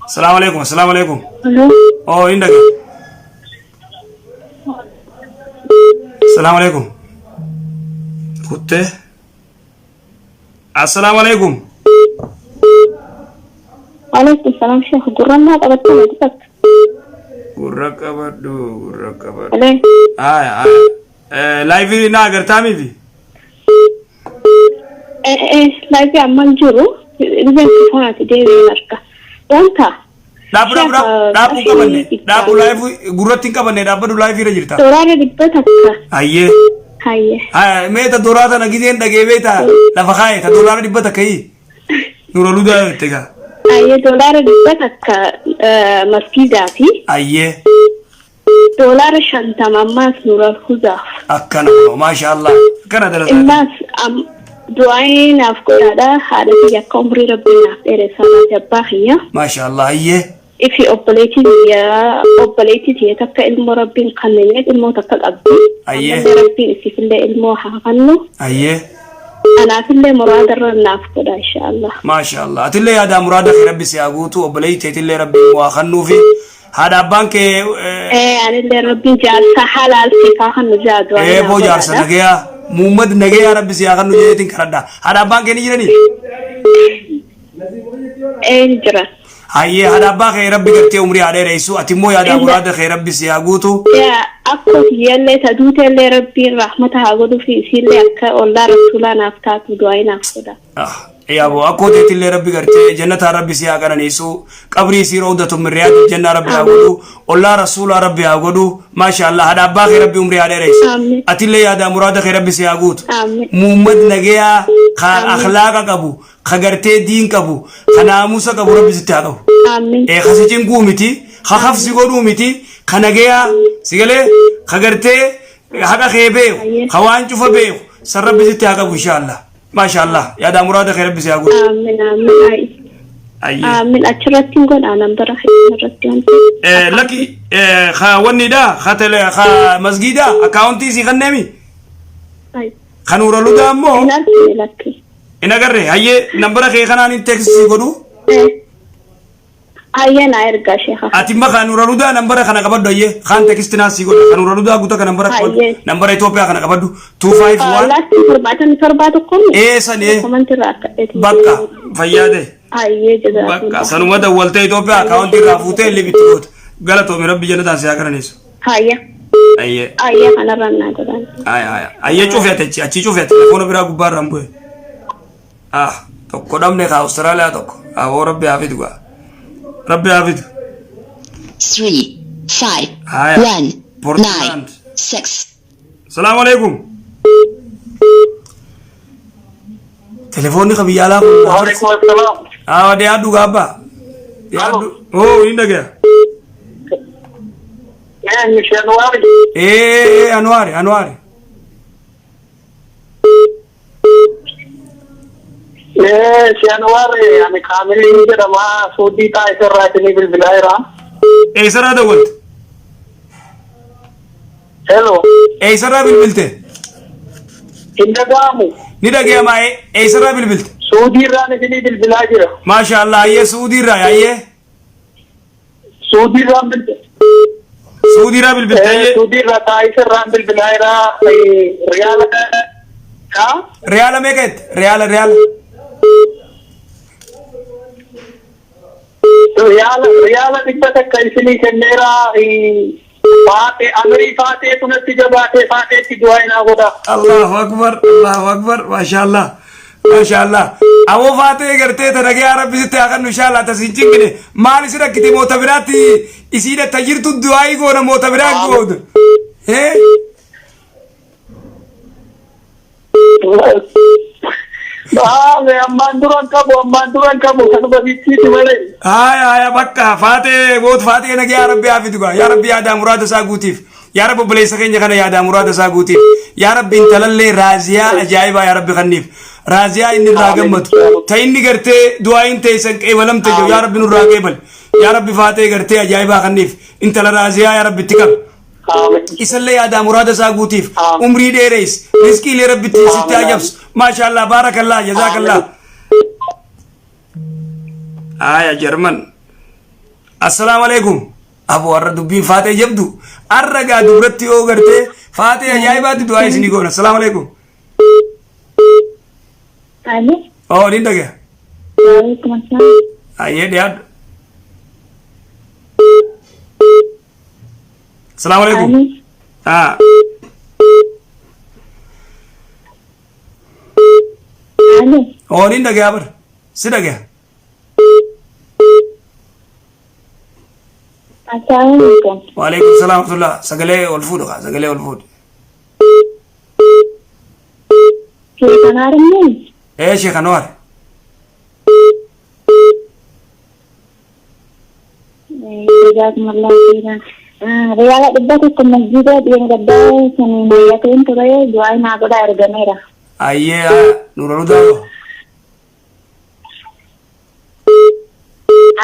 Assalaamu alaikum, assalaamu alaikum. Oh, hin dhage. Assalaamu alaikum. Kuttee. Assalaamu alaikum. Alaikum salaam, sheekh, gurrannaa qabattee miti takka. Gurra qabadhu, gurra qabadhu. Alee. Aya, aya. Live na agartaa miti? Live amman jiru dhibeen kufaati deebiin arga. Wanta. Dhaabbu, dhaabbu, dhaabbu, hin qabanne. Dhaabbu, live gurratti hin qabanne, dhaabbadhu, live irra jirta. Doolaara 100. Ayyee. Hayyee. Haya, mee ta doraa tana gizeen dhagee beektaa lafa kaaye, ta doolaara 100 yii. Nura ludaa jette gaa. Hayyee, doolaara 100 masgiidaa fi Ayyee. doolaara 50 ammaas Nuural Hudaaf. Akkana kunoo, maasha Allah. Akkana dalagaa. Immaas du'aa naaf godhaadha, haadha kiyya akka umrii Rabbii naaf dheeressaa naaf abbaa kiyya. Maasha Allah, ayyee. Ifi obboleettii tiyya, obboleettii tiyya takka ilmoo Rabbiin kenneef, ilmoo takka qabdi. Ayyee. Ammallee Rabbiin isiifillee ilmoo haa kennu. Ayyee. Anaafillee muraadarra naaf godha, inshaallah. Maasha Allah. Atillee yaadaa muraada kee Rabbi si haa guutu, obboleettii teetillee Rabbi immoo haa kennuufi. Haadha abbaan kee Anillee Rabbiin jaarsa halaal siif haa kennu jaa du'aa naaf Eeboo jaarsa godhaadha. nagayaa. Muummad nagayaa Rabbi si haa kennu jedheetiin kadhadha. Haadha abbaan kee ni jiranii? Ni jira. Hayyee, haadha abbaa kee Rabbi gartee umrii haa dheeressu. Ati immoo yaadaa muraada kee Rabbi si haa guutu. Yaa akkoo kiyyallee ta duuteellee Rabbiin rahmata haa godhuu fi isiillee akka ollaa rasuulaa naaf taatu du'aa naaf godha. Ah. Yaabo akkoo teetillee Rabbi gartee jannataa Rabbi si haa qananiisu, qabrii isii rawdatu min riyaadil jannaa Rabbi haa godhu, ollaa rasuulaa Rabbi haa godhu. Maasha Allah, haadha abbaa kee Rabbi umrii haa dheereysu. Amiin. Atillee yaadaa muraada kee Rabbi si haa guutu. Amiin. Muummad nagayaa ka Amiin. akhlaaqa qabu, ka gartee diin qabu, ka naamusa qabu Rabbi sitti haa qabu. Amiin. Ee ka si cinquu miti, ka hafsi godhuu miti, ka nagayaa si galee, ka gartee haqa kee beeku, Ayyee. ka waan cufa beeku, san Rabbi sitti haa qabu insha Allah. Maasha Allah, yaadaa muraada kee Rabbi si haa guutu. Amiin amiin. Ay. Ayyee. Amiin achirratti hin godhaa nambara irratti wanti. Lakki ka wannidha, ka tele, ka masgiida akkaawuntii sii kenneemi. Ay. Kan nuura ludaa ammoo Hin argine lakki. hin agarre. Hayyee, nambara kee kanaan hin teeksisii godhu. Ayyee, naa ergaa sheekha. Ati imma kan nuura ludaa nambara kana qabadhu. Hayyee, kaan tekisti naa sii godha. Kan nuura ludaa guuta kan nambara qabadhu. Hayyee. Nambara Itoophiyaa kana qabadhu. 251. Laatti 77 tokkoon. Ee, san ee. Komantii irraa akka dheetii. Bakka fayyaa ta'e. Ayyee, Bakka jazaakumullah. sanuma dawwaltee Itoophiyaa akkaawuntii irraa fuutee illee bitti goota. Galatoomi, Rabbi jannataan si haa qananiisu. Hayya. Ayyee. Ayyee, kanarraan naa godhaan. Ay ay ayyee, cufi ati achi achi cufi ati, telefoona biraa gubbaa irraan bu'e. Ah, tokko dhabne ka Awustiraaliyaa tokko. Aboo, Rabbi haa fidu gaa. Rabbi haa fidu. 3, 5, Haya. 1, Portland. 9, 6. Salaamu alaikum. Telefoonni ka biyya alaa kun. Waalaikum assalam. Ah, dhiyaadhu gaabbaa. Dhiyaadhu. Oh, hin dhagaya. Eenyu, Shenwaari? Ee, Anwaari, Anwaari. Ee, Shenwaari, ani Kaamilii jedhama. Suudii taa'isa irraa isinii bilbilaa jira. Eessarraa dawwalte? Hello. Eessarraa bilbilte? Hin dhaga'amu. Ni dhagayama, eessarraa bilbilte? Suudii irraan isinii bilbilaa jira. Maasha Allah, ayyee, Suudii irraa, ayyee. Suudii irraan bilbila. Suudii irraa bilbilte, ayyee. Suudii irraa taa'isa irraan bilbilaa jira. Riyaala. Haa? Riyaala meeqa jette? Riyaala, riyaala. Riyaala 100 isinii kenneera. Faatee amirii faatee tunatti jabaatee faateetti du'aa inaa godha. Allahu akbar, Allahu akbar, maasha Allah. Maasha Allah. Aboo, faatee gartee ta nagayaa Rabbi sitti haa kennu insha Allah, tas hin cinqine. Maal isin rakkite? Moota biraatti isiidha ta jirtu du'aayii goona, moota biraa gootu. Eh? Baame ammaan duran qabu kanuma bittiiti malee. Haya haya, bakka faatee gootu, faatee nagayaa Rabbi haa fidu gaa. Yaa Rabbi, yaadaa muraada isaa guutiif. Yaa Rabbi, obboleessa keenya kana yaadaa muraada isaa guutiif. Yaa Rabbi, intalallee raaziyaa ajaa'ibaa yaa Rabbi kanniif. Raaziyaa inni irraa gammadu. Ta inni gartee du'aayin teessan qeebalamte jiru, yaa Rabbi nurraa qeebal. Yaa Rabbi, faatee gartee ajaa'ibaa kanniif. Intala raaziyaa yaa Rabbi itti qabi. Isallee yaadaa muraada isaa guutiif, umrii dheereys, rizqiilee Rabbitti sitti ajabsu. Maashaallah, baarakallah, jazaakallah. Aya, Jarman. Assalaamu alaikum. Abo, har'a dubbiin faatee jabdu. Har'a gaa duratti yoo gartee faatee ajaa'ibaatti du'aa isinii goona. Assalaamu alaikum. Alo. Oo, ni dhagaya. Waalaikum assalam. Ayyee, dhiyaadhu. Assalaamu alaikum. Alo. Ah, Alo. Oo, ni dhagaya bar. Si dhagaya. Assalaamu alaikum. Waalaikum salaam wa rahmatullah. Sagalee ol fuudhu kaa, sagalee ol fuudhu. Sheekan Harmee. Ee, Sheekh Anwar. Jazaakumullahu khairan. Riyaala 100 masjida dhiyeen gaddaa saniin hayyateen ture, du'aa naa godhaa, ergameera. Ayyee, nura ludaa.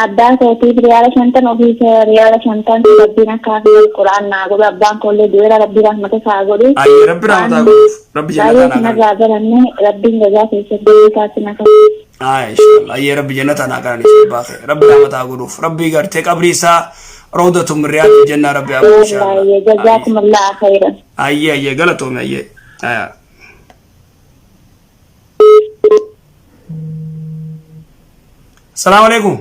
Abbaa kootiif riyaala 50, ofiis riyaala 50. Rabbiin akka hafiz Qura'aan naa godhu. Abbaan koollee du'eera, Rabbii rahmata isaa godhu. Ayyee, Rabbi rahmataa godhuuf. Rabbi Baay'ee jannataa naa sinarraa baranne, Rabbiin jazaa keessatti deebii taasina kan. Aya, inshallah. Ayyee, Rabbi jannata naa qananiisu abbaa kee. Rabbi rahmataa godhuuf. Rabbi gartee qabrii isaa rawdatu min riyaadil jannaa Rabbi haa godhu inshallah. Wallahi, jazaakumullahu khairan. Ayyee ayyee, galatoomi, ayyee. Aya. Assalamu alaikum.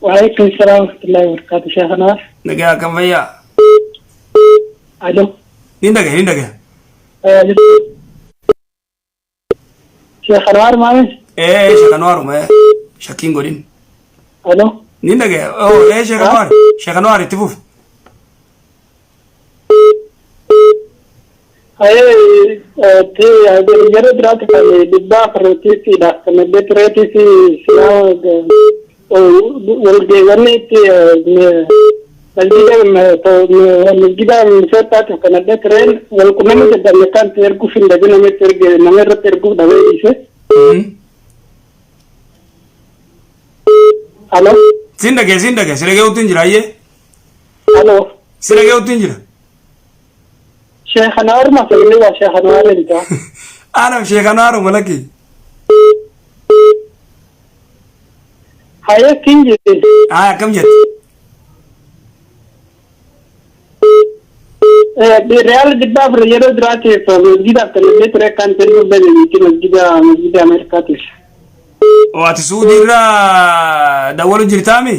وعليكم السلام ورحمة الله وبركاته شيخنا. Nagaa akkam, fayyaa? ألو. Ni dhagaye, ni dhagaye. Sheekh Anwaar maali? Ee Sheekh Anwaaruma ee shakkiin godhin. Alo. Ni dhagaya. Oo ee Sheekh Anwaar. Sheekh Anwaar itti fufi. Ayee yeroo biraatti kan dhibbaa afurtiifiidhaaf kan illee tureetii fi silaa walgeewwanni itti masgida masgida Minisootaatiif kan illee tureen wal qunnamuu dadhabne kan erguuf hin dhabin namitti erge nama irratti erguuf dhabee dhiise. Alo. Sin dhagee sin dhagee si dhagee utti hin jira ayyee. Alo. Si dhagee utti hin jira. Sheekh Anwaar masalli waa Sheekh Anwaar inta. Anam Sheekh Anwaaruma lakki. Hayee kin jedhe. Haa akkam jette? Riyaal 400 yeroo duraatiif masgidaaf kan illee ture kan erguuf dhabe miti masgida masgida Ameerikaatiif. Oo ati Suudii irraa dawwalu jirtaami?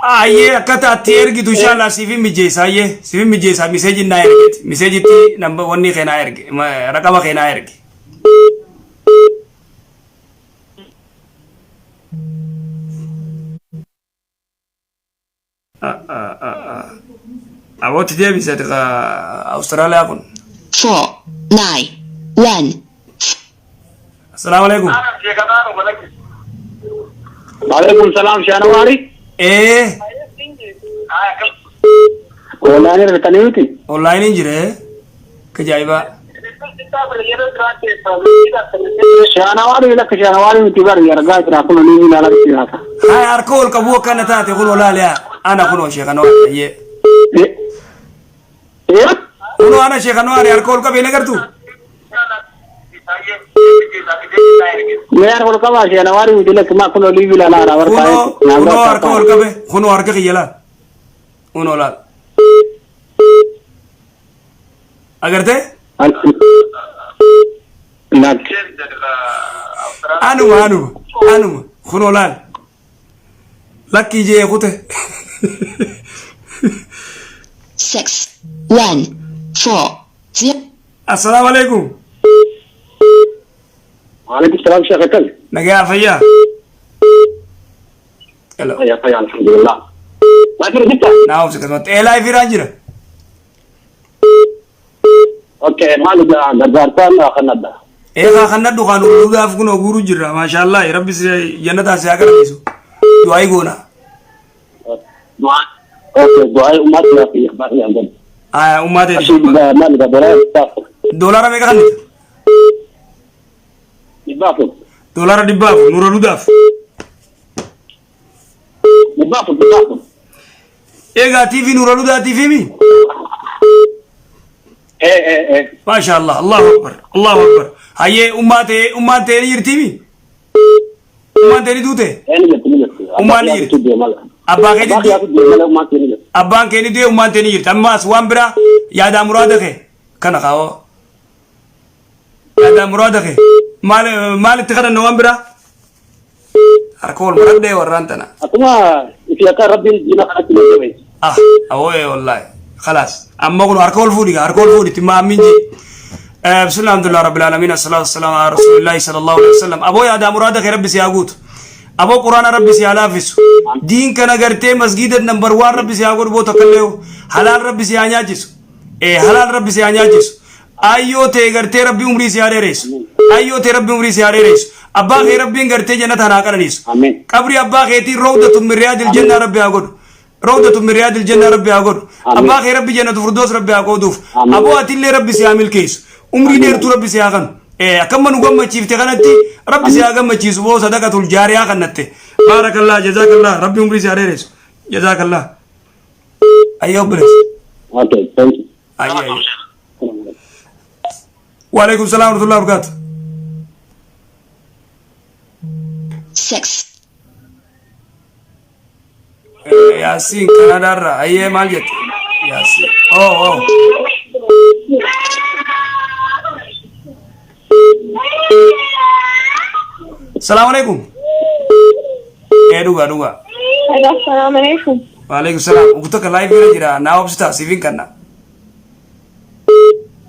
Ayyee akka taatti ergitu inshallah siif hin mijeessa ayyee siif hin mijeessa miseeji naa ergiti miseejitti namba wanni kee naa ergi raqama kee naa ergi. Abootti deebise ati ka Awustiraaliyaa kun. 4, 9, 1, Assalaamu alaikum. Waalaikum salaam shaanawaari. Ee Online irratanii miti. online hin jire kajaa'ibaa. Shaanawaari lakka shaanawaari miti bari argaa jira kun ni ilaalaa jiraata. Haa harka ol qabuu akkana taate kun olaale ana kunoo sheekanoo ayyee. Eh? Kunoo ana sheekanoo ari harka ol qabee nagartu. Mee harka ol qabaa shaanawaari miti lakka maa kun olii ilaalaa jira warra Kunoo kunoo harka ol qabe kunoo harka kiyya laal. Kunoo laal. Agartee? Lakki. Anuma anuma anuma kunoo laal. Lakkii jee kute. 6, 1, 4, 0. Assalaamu alaikum. Waalaikum salaam sheekh akkam. Nagaa fayyaa. Hello. Fayyaa fayyaa alhamdulillah. Maal jirta? Naa obsi akkasumatti. Eelaa ifiraan jira. Okay, maal egaa gargaartaan kanadha. Eegaa kan nadhu kan uluudhaaf kun oguuru jirra. Maashaallah rabbi si jannataa si haa qarqisu. Du'aayi goona. Du'aa. Okay, du'aa ummaatti yaa fi baay'ee godhu. Aya ummaa ta'e. Ashii maal egaa doolaara 400. Doolaara meeqa kannita? 400. Doolaara 400 nura ludaaf. 400 400. Eegaa TV nura ludaa TV mi? Eh eh eh. Maashaallah Allahu akbar Allahu akbar. Hayyee ummaa ta'e ummaan ta'e ni jirti mi? Ummaan ta'e ni duute? Ni jirti ni jirti. Ummaan ni jirti. Abbaa Abbaa keetitti kiyyaatu deemala ummaan kee ni jirti. Abbaan kee ni du'e ummaan ta'e ni jirti. Ammaas waan biraa yaadaa muraada kee kana kaawoo. Yaadaa muraada kee maal maal itti kadhanna waan biraa? Harka wal maradhee warraan tana. Akkuma ifi akka rabbiin diina kanatti nu jabeessu. Ah, awoo wallahi. Khalaas. Amma kun harka wal fuudhi harka wal fuudhi timma ammin ji. Bismillah alhamdulillah rabbil alamin assalatu wassalamu ala rasulillahi sallallahu alaihi wasallam. Aboo yaadaa muraada kee rabbi si haa guutu. Aboo quraana rabbi si haa laaffisu. Diin kana gartee masgiida number 1 rabbi si haa godhu boo takka illee halaal rabbi si haa nyaachisu. Halaal rabbi si haa nyaachisu. Ayyoo tee gartee rabbi umrii si haa dheeressu. Ayyoo tee rabbi umrii si haa dheeressu. Abbaa kee rabbiin gartee jannata haa qananiisu. Amiin. Qabri abbaa keetii rawdatun min riyaadil jannaa rabbi haa godhu. Rawdatun min riyaadil jannaa rabbi haa godhu. Amiin. Abbaa kee rabbi jannatu furdoos rabbi haa qooduuf. Amiin. Aboo atillee rabbi si haa milkeessu. Umrii dheertuu rabbi si haa kanu. Akkamma nu gammachiifte kanatti rabbi si haa gammachiisu boo sadaqatul jaariyaa kannatte. Baarakallah jazaakallah rabbi umrii si haa dheeressu. Jazaakallah. Ayyoo obboleessa. Okay, thank you. Ayyee ayyee. Waalaikum salaam warahmatullahi wabarakatuh. 6, Yaasiin Kanaadaarraa ayyee maal jette? Yaasiin. Oh oh. Salaamu alaikum. Dhugaa dhugaa. Assalaamu alaikum. Waalaikum salaam. Ugu takka live irra jira. Naa obsitaa siif hin kanna.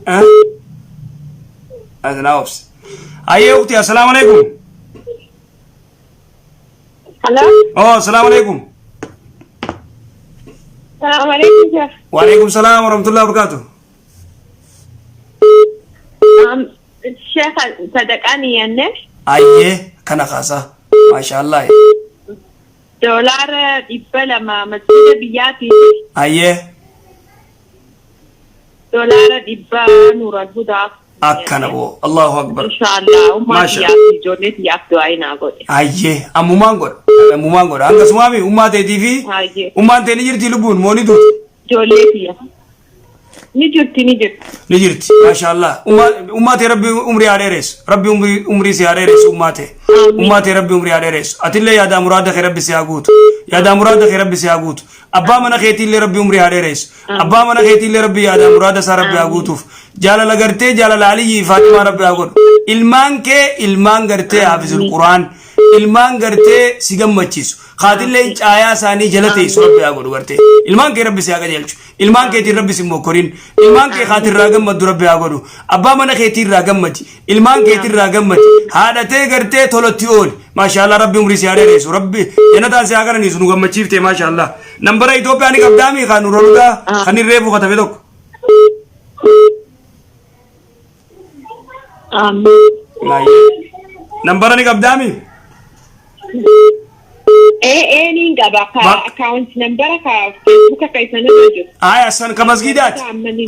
Eh? Adnaa obsi. Ayyee ukti, assalaamu alaikum. Hello. Oh, assalaamu alaikum. Salaamu alaikum Sheikh. Wa alaikum salaam wa rahmatullahi wa barakatuh. Sheikh sadaqaa niyyanne Ayyee kana kaasaa. Maasha Allah. $200 masjiida biyyaatii Ayyee $100 Nuural Hudaaf. Akkana boo. Allahu akbar. Inshaallah ummaa Maasha. tiyyaaf fi ijoollee tiyyaaf du'aa naa godhe. Ayyee ammumaan godha. Ammumaan godha. Hanga sumaami ummaa teetii fi Ayyee. ummaan tee ni jirti lubbuun moo ni duuti? Ijoollee tiyya. Ni jirti, ni jirti. Ni jirti. Maasha Allah. Ummaa tee Rabbi umrii haa dheeressu. Rabbi umrii si haa dheeressu ummaa tee. Ummaa tee Rabbi umrii haa dheeressu. Atillee yaadaa muraada kee Rabbi si haa guutu. Yaadaa muraada kee Rabbi si haa guutu. Abbaa mana keetiillee Rabbi umrii haa dheeressu. Abbaa mana keetiillee Rabbi yaadaa muraada isaa Rabbi haa guutuuf. Jaalala gartee jaalala Aliyyii Faatimaa Rabbi haa godhu. Ilmaan kee ilmaan gartee haafizul Quraan. Ilmaan gartee si gammachiisu. Kaatillee caayaa isaanii jala teessu Rabbi haa godhu gartee. Ilmaan kee Rabbi si haa qajeelchu. Ilmaan keetiin Rabbi si mokkorin. Ilmaan kee kaatirraa gammaddu Rabbi haa godhu. Abbaa mana keetiirraa gammadi. Ilmaan keetirraa gammadi. Haadhatee gartee tolatti ooli. Maashaallah, Rabbi umrii si haa dheeressu. Rabbi jannataan si haa qananiisu, nu gammachiifte, maashaallah. Nambara Itoophiyaa ni qabdaami kan nurra dhugaa kan hin reefu katabe tokko. Amiin. Nambara ni qabdaami? Ee, niin qaba ka account nambara ka Facebook ka isanirra jiru. Aya, san ka masgidaati.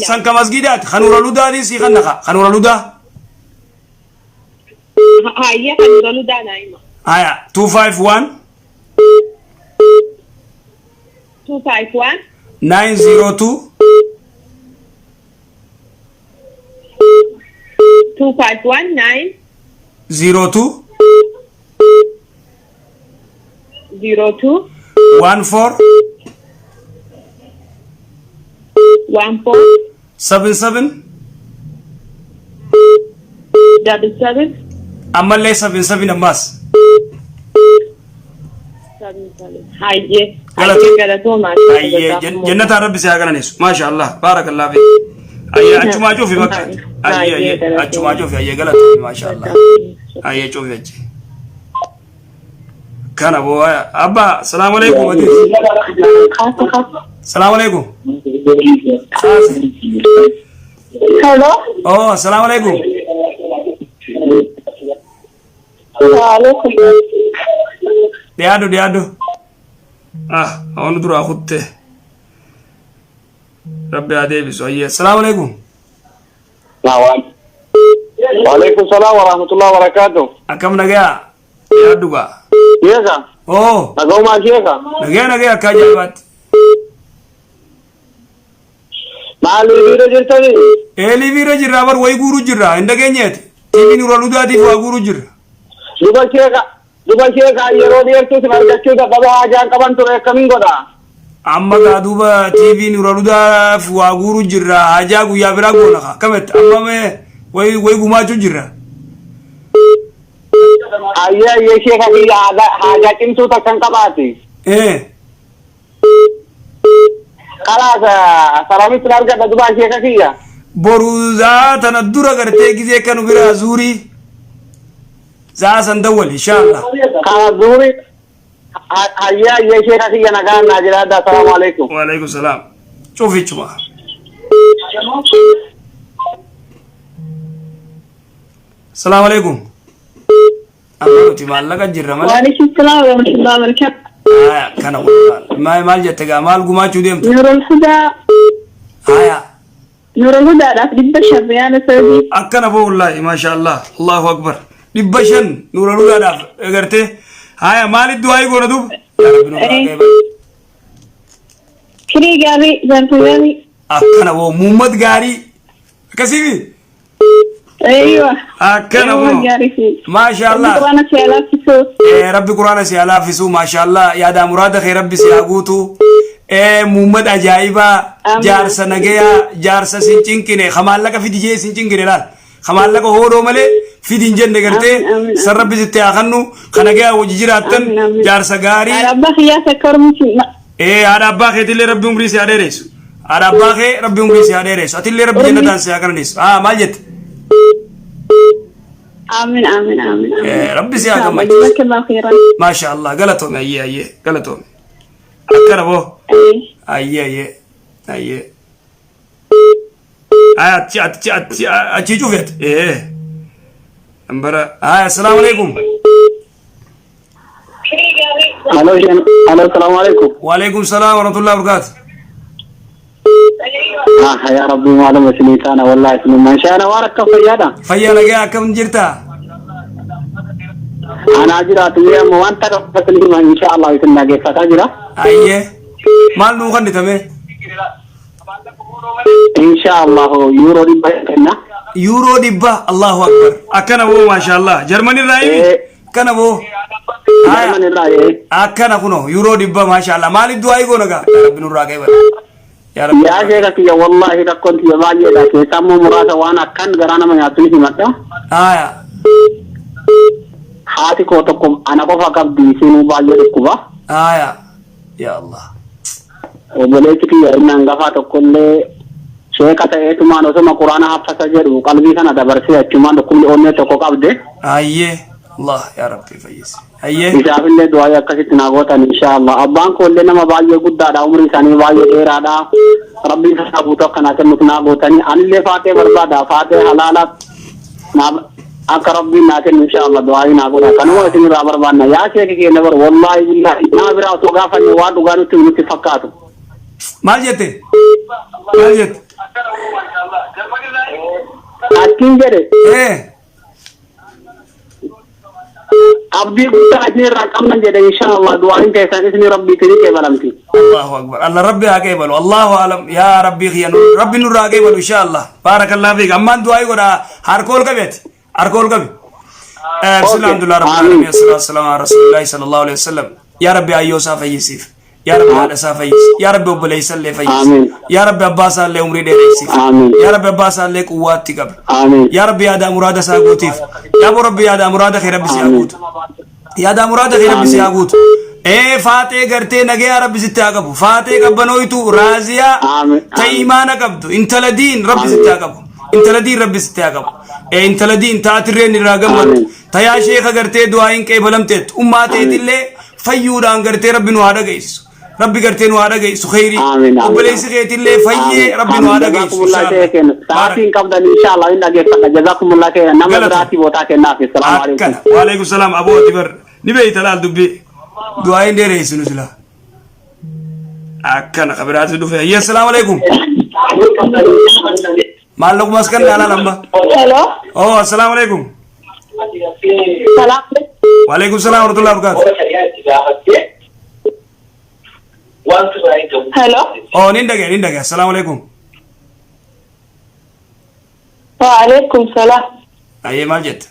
San ka masgidaati. Kan nurra ludaatiin sii kan naqa. Kan nurra ludaa. Hayyee, kan nurra ludaa naa hima. Aya, 251 251 902 251 9 02 02 14 14 77 77 ammallee 77 ammaas. 77. Hayyee. Galata. Hayyee, galatoomaa. Ayyee, jannataan Rabbi si haa qananiisu. Maasha Allah. Baarakallah fi. Ayyee, achumaa cufi bakka. Ayyee, ayyee, achumaa cufi, ayyee, galatoomi, maasha Allah. Ayyee, cufi achi. Kana boo abba, salaamu alaikum atis. Salaamu alaikum. Hello. Oh, salaamu alaikum. Waalaikum. Dhiyaadhu, dhiyaadhu. Ah, waan duraa kutte. Rabbi haa deebisu. Ayyee, salaamu alaikum. Waalaikum salaam wa rahmatullahi wa barakatuh. Akkam nagayaa? Dhiyaadhu gaa. Sheeka. Oh. Nagaumaa sheeka. Nagaya, nagaya, akka ajaa'ibaatti. Maali, bira jirtanii? Eelii bira jirra bar, wayi guuruu jirra, hin dhageenyeeti. TV nurra ludaatiif waa guuruu jirra. Duba sheeka, duba sheeka, yeroo dheertuu sin argachuu dadhabaa haajaan qaban ture, akkamiin godha? Amma gaa duuba TV nurra ludaaf waa guuruu jirra, haajaa guyyaa biraa goona kaa. Akkamitti amma mee wayi gumaachuu jirra. Ayyee, ayyee, sheeka kiyya, haajaa cimtuu takkan qabaati. Kalaas, salaamitti argadha duba sheeka kiyya. Boru zaa tana dura gartee gizee kanu biraa zuurii. Zaa san dawwal inshallah. Kana zuuri. Ayyee, ayyee, sheeka kiyya, nagaan naa jiraadha. Assalaamu alaikum. Wa alaikum salaam. Cufichuma. Salaamu alaikum. Amma nuti maallaqa jirra malee. Waalaikum salaam wa rahmatullahi wa barakatuh. Haya, kana maal maal jette gaa, maal gumaachuu deemtu? Nurul Hudaa. Haya. Nurul Hudaadhaaf 500 riyaala Saudii. Akkana boo, wallaahi maasha Allah. Allahu akbar. 500 Nurul Hudaadhaaf agartee. Haya, maaliif du'aa goona duuba? Yaa Rabbi, nurraa qeebali. Firii gaarii, jaarsa gaarii. Akkana boo, muummad gaarii. Akkasiifi? Eeywa. Akkana boo. Gaarii fi. Maasha Allah. Quraana si alaafisuu. Rabbi quraana si haa laaffisu, maasha Allah, yaadaa muraada kee Rabbi si haa guutu. Muummad ajaa'ibaa, Amiin. jaarsa nagayaa, jaarsa sin cinqine, ka maallaqa fidi jee sin cinqine laal, ka maallaqa hoodoo malee fidi hin jenne gartee. Amiin, amiin, san Rabbi sitti haa kennu, ka nagayaa wajji jiraattan. Amiin, amiin. Jaarsa gaarii. Haadha abbaa kiyyaa takka ormiti. Haadha abbaa keetillee Rabbi umrii si haa dheeressu. Haadha abbaa kee Rabbi umrii si haa dheeressu. Atillee Rabbi jannataan si haa qananiisu. Haa maal jette? Amiin amiin amiin. Rabbi si haa gammachiisu. Jazakallahu khairan. Maasha Allah galatoome ayyee ayyee galatoome. Akkana boo. Ayyee ayyee ayyee. Ay achi achi achi achi cufeet. Ee. Bara ay assalaamu alaikum. Alo, alo, salaamu alaikum. Wa alaikum salaam wa rahmatullahi wa barakatuh. Ah, yaa Rabbi maaluma isinii taana wallahi isinummaan shaana waan akka fayyaadha. Fayyaa nagaa akkam jirta? Anaa jiraatu mee amma waan takka isin hima insha Allah isin dhageeffataa jira. Ayyee. Maal nuu kennitame? Insha Allah yuuroo 100 kenna. Yuuroo 100 Allahu Akbar. Akkana boo maashaallah. Jarman irraa himi. Akkana boo. Jarman irraa ee. Akkana kunoo yuuroo 100 maashaallah. Maaliif du'aa goona gaa? Yaa Rabbi nurraa qeebala. Yaa Rabbi. Yaa sheeka kiyya wallahi rakkoon tiyya baay'eedha keessaa immoo muraasa waan akkan garaa nama nyaattu ni himadha. Haya. Haati koo tokko ana qofa qabdi isinuu baay'ee dhukkuba. Haya. Yaa Allah. Obboleessi kiyya inni hangafaa tokkollee sheeka ta'eetumaan osoma quraana haffasa jedhu qalbii kana dabarsee achumaan dhukkubni onnee tokko qabde. Ayyee. Allah yaa Rabbi fayyisi. Ayyee. Isaafillee du'aayii akkasitti naa gootan insha Allah. Abbaan koollee nama baay'ee guddaadha umrii isaanii baay'ee dheeraadha. Rabbiin isaa guutuu akka naa kennuuf naa gootanii. Anillee faatee barbaada faatee halaala naa akka Rabbiin naa kennu insha Allah du'aayii naa godha. Kanuma isin irraa barbaanna. Yaa sheeki keenya bar wallaahi billaahi nama biraa osoo gaafanne waan dhugaa nutti nutti fakkaatu. Maal jette? Maal jette? Akkin jedhe. Ee. Abdii guddaa isin irraa qabna jedhe insha Allah du'aayin keessan isin Rabbiitti ni qeebalamti. Allahu akbar. Allah Rabbi haa qeebalu. Allahu alam. Yaa Rabbi kiyya nu Rabbi nurraa haa qeebalu insha Allah. Baarakallahu fiik. Ammaan du'aayi godha. Harka ol qabi ati. Harka ol qabi. Bismillah alhamdulillah rabbil alamin assalatu wassalamu ala rasulillahi sallallahu alaihi wasallam. Yaa Rabbi ayyoo isaa fayyisiif. Yaa Rabbi haadha isaa fayyisi. Yaa Rabbi obboleessa illee fayyisi. Amiin. Yaa Rabbi abbaa isaa illee umrii dheeressiif. Amiin. Yaa Rabbi abbaa isaa illee quwwaatti qabi. Amiin. Yaa Rabbi yaadaa muraada isaa guutiif. Yaa bo Rabbi yaadaa muraada kee Rabbi si haa Amiin. guutu. Yaadaa muraada kee Rabbi si haa Amiin. guutu. Ee faaxee gartee nagayaa Rabbi sitti haa qabu. Faaxee qabbanooytu raaziyaa Amiin. ta imaana qabdu intala diin Rabbi sitti haa qabu. Intala diin Rabbi sitti haa qabu. Ee intala diin ta atirreen irraa gammaddu. Amiin. Ta yaa sheeka gartee du'aayin qeebalamteettu. Ummaa teetillee fayyuudhaan gartee Rabbi nu haa dhageessisu. Rabbi gartee nu haa dhageessisu kheyrii. Amiin, amiin. Obboleessi keetillee fayyee Rabbi nu haa dhageessisu. Jazakumullah khairan. Sa'aatiin qabdan inshallah hin dhageeffadha. Jazakumullah khairan. Nama Galata. biraatti bootaa kennaaf. Assalaamu alaikum. Akkana. Waalaikum salaam aboo ati bar. Ni beeyta laal dubbii. Du'aayin dheereessinu sila. Akkana kabiraatti dhufe. Ayya assalaamu alaikum. Maallaquma as kan laala amma. Hello. Oh assalaamu alaikum. Salaam. Waalaikum salaam warahmatullahi wabarakatuh. Hello. Oh nin dhagaye nin dhagaye assalaamu alaikum. Waalaikum salaam. Ayyee maal jette?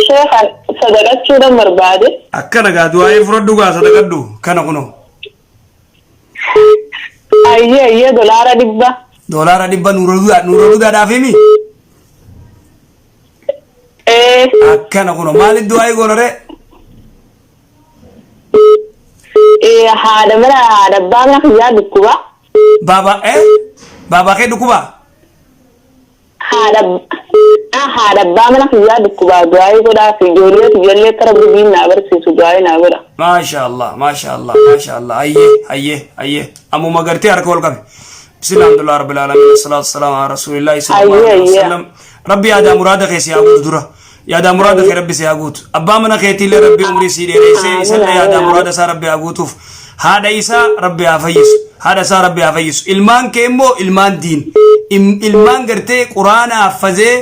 Sheekhan sadaqachuudhaan barbaade. Akkana gaa du'aa'ee fudhadhu gaa sadaqadhu kana kunoo. Ayyee ayyee $100. $100 nuura ludaadhaaf himi. Ee. Akkana kunoo maaliif du'aa'ee goona ree? Ee haadha mana haadha abbaa mana kiyyaa dhukkuba. Baaba eh baabaa kee dhukkuba? Haadha haadha abbaa mana kiyyaa dhukkuba du'aa'ee godhaa fi ijoollee ijoollee kara biyyiin naa barsiisu du'aa'ee naa godha. Maasha Allah maasha Allah maasha Allah ayyee ayyee ayyee ammuma gartee harka ol qabe. Bismillah alhamdulillah rabbil alamin assalatu wassalamu ala rasulillahi sallallahu Ayyee alaihi ayyee. wasallam. Rabbi yaadaa muraada kee si haa guutu dura. Yaadaa muraada kee rabbi si haa guutu. Abbaa mana keetiillee rabbi umrii sii dheereessee isallee yaadaa muraada isaa rabbi haa guutuuf. Haadha isaa rabbi haa fayyisu. Haadha isaa rabbi haa fayyisu. Ilmaan kee immoo ilmaan diin. Ilmaan gartee quraana haffazee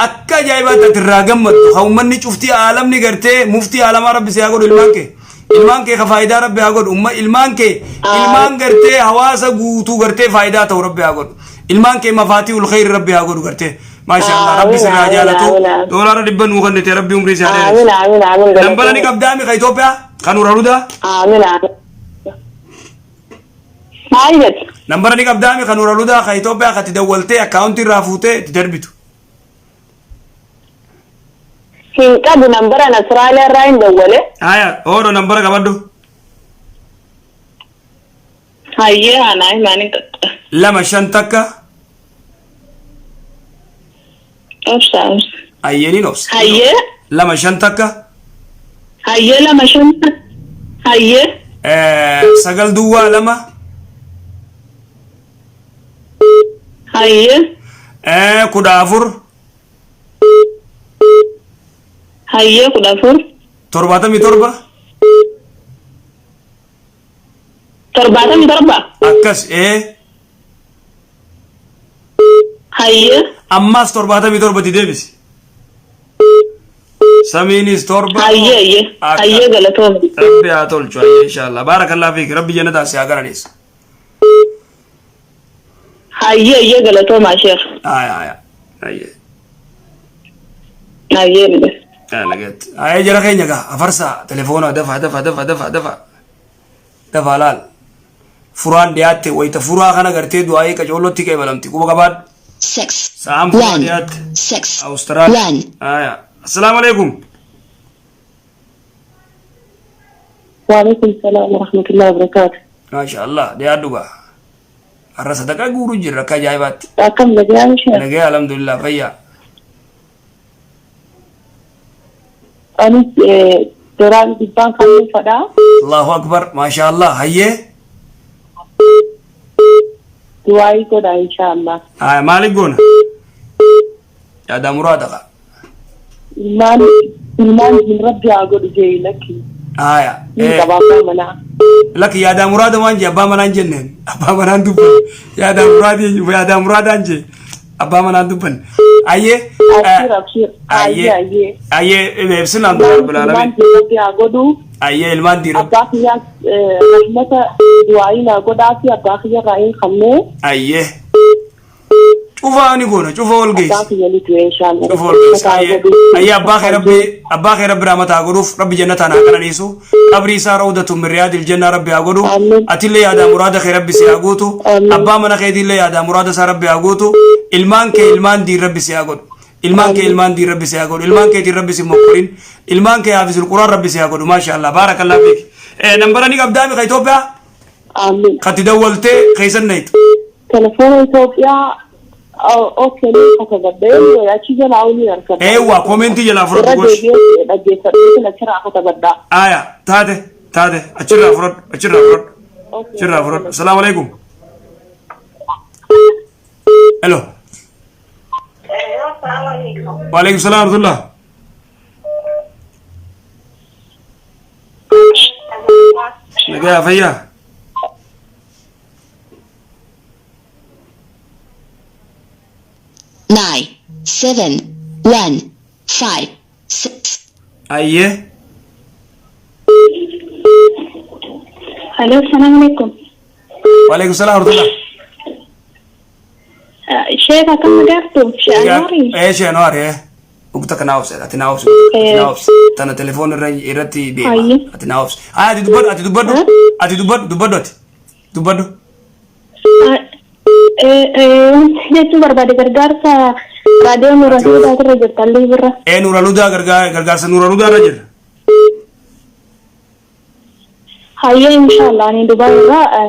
akka ajaa'ibaatti ati irraa gammaddu. Haa uummanni cuftii aalamni gartee muftii aalamaa rabbi si haa godhu ilmaan kee. Ilmaan kee ka faayidaa rabbi haa godhu. Umma ilmaan kee ilmaan gartee hawaasa guutuu gartee faayidaa ta'u rabbi haa godhu. Ilmaan kee mafaatiihul khayri rabbi haa godhu gartee. Maasha Allah rabbi sirraa jaalatu. $100 nuu kennite rabbi umrii si haa dheeressu. Amiin amiin amiin. Dambala ni qabdaami ka Itoophiyaa kan urarudaa. Amiin amiin. Maal jette? Nambara ni qabdaami kan urarudaa ka Itoophiyaa ka itti dawwaltee akkaawuntii irraa fuutee itti darbitu. Hin qabu nambara Nasraaliyaa irraa hin dawwale. Haya oodho nambara qabadhu. Hayyee anaa himaan hin qaxxa. 2 5 takka. Obsa obsa. Hayyee niin obsa. Hayyee. 2 5 takka. Hayyee 2 5 takka. Hayyee. 9 duwwaa 2. Hayyee. 14. Hayyee 14. 77. 77. Akkas ee. Hayyee. Ammaas 77tti deebisi. Samiinis 7. Hayyee hayyee. Hayyee galatoomne. Rabbi haa tolchu hayyee inshallah. Baarakallah fiik rabbi jannataan si haa qananiisu. Hayyee hayyee galatoomaa sheekh. Haya haya. Hayyee. Hayyee nagas. Nagatti. Hayyee jara keenya gaa afarsaa telefoona dafa dafa dafa dafa dafa. Dafa laal. Furaan dhiyaatte wayita furaa kana gartee du'aa'ii qacoollotti qeebalamti quba qabaadhu. 6, Sa'aan furaa 1, dhiyaatte. 6, Awustiraaliyaa. 1. Haya. Assalaamu alaikum. Waalaikum salaam wa rahmatullahi wa barakaatu. Maasha Allah dhiyaadhu gaa. Har'a sadaqaa guuruu jirra akka ajaa'ibaatti. Akkam nagaa ishee? Nagaya alhamdulillah fayyaa. Anis doraan dhibbaan kan fadhaa. Allahu akbar maasha Allah hayyee. Du'aayii godha inshaallah. Haya maaliif goona? Yaadaa muraada kaa. Ilmaan ilmaan hin rabbi haa godhu jee lakki. Haya. Ni qaba abbaa manaa. Lakki yaadaa muraada waan jee abbaa manaan jenneen abbaa manaan dubban yaadaa muraadii yaadaa muraadaan jee abbaa manaan dubban. Ayyee. Abshir abshir. Ayyee ayyee. Ayyee ibsinaan Ilmaan rabbil ilmaan alamin. hin rabbi haa godhu. Ayyee ilmaan diira. Abbaa kiyyaas rahmata du'aayii naa godhaa fi abbaa kiyya irraa hin qabnee. Ayyee. Cufaa ni goona cufa ol Abbaa geessi. kiyya ni du'e inshaallah. Cufa ol geessi. Rahmata haa Ayyee godhu. ayyee abbaa kee rabbi abbaa kee rabbi rahmata haa godhuuf rabbi jannataan haa qananiisu. Qabrii isaa rawdatu min riyaadil jannaa rabbi haa godhu. Amiin. Atillee yaadaa muraada kee rabbi si haa guutu. Amiin. Abbaa mana keetiillee yaadaa muraada isaa rabbi haa guutu. Ilmaan kee ilmaan diin rabbi si haa godhu. Ilmaan kee Amiin. ilmaan diin rabbi si haa godhu. Ilmaan keetiin rabbi si mokkorin. Ilmaan kee haafizul quraan rabbi si haa godhu. Maasha Allah. Baarakallah fiik. Nambara ni qabdaa mi ka Itoophiyaa? Amiin. Katti dawwaltee keessan naytu. Telefoona Itoophiyaa okay ni katabadha. Achi jalaa olii argadha. Eewwa koomentii jalaa Irra fudhadhu gosh. deebi'ee dhaggeeffadhee achirraa katabadha. Aya taate taate achirraa fudhadhu achirraa fudhadhu achirraa fudhadhu. Asalaamu alaikum. Hello. Waalaikum salaam warahmatullah. Nagaa fayyaa. 9, 7, 1, 5, 6. Ayyee. Hello, salaam alaikum. Waalaikum salaam warahmatullah. Sheekh akkam nagaartu? Sheekh Anwaari? Ee Sheekh Anwaar ee. Dhugta kana obse ati naa obse ati naa obse tana telefoon irra irratti deema Ayyee. ati naa obse. Aya ati dubbadhu ati dubbadhu ati dubbadhu dubbadhu ati dubbadhu. Wanti jechuu barbaade gargaarsa raadiyoo Nuura Hudaa irra jirta illee birra. Ee Nuura Ludaa gargaarsa Nuura Ludaa irra jirra. Hayyee inshallah ani Dubaay irraa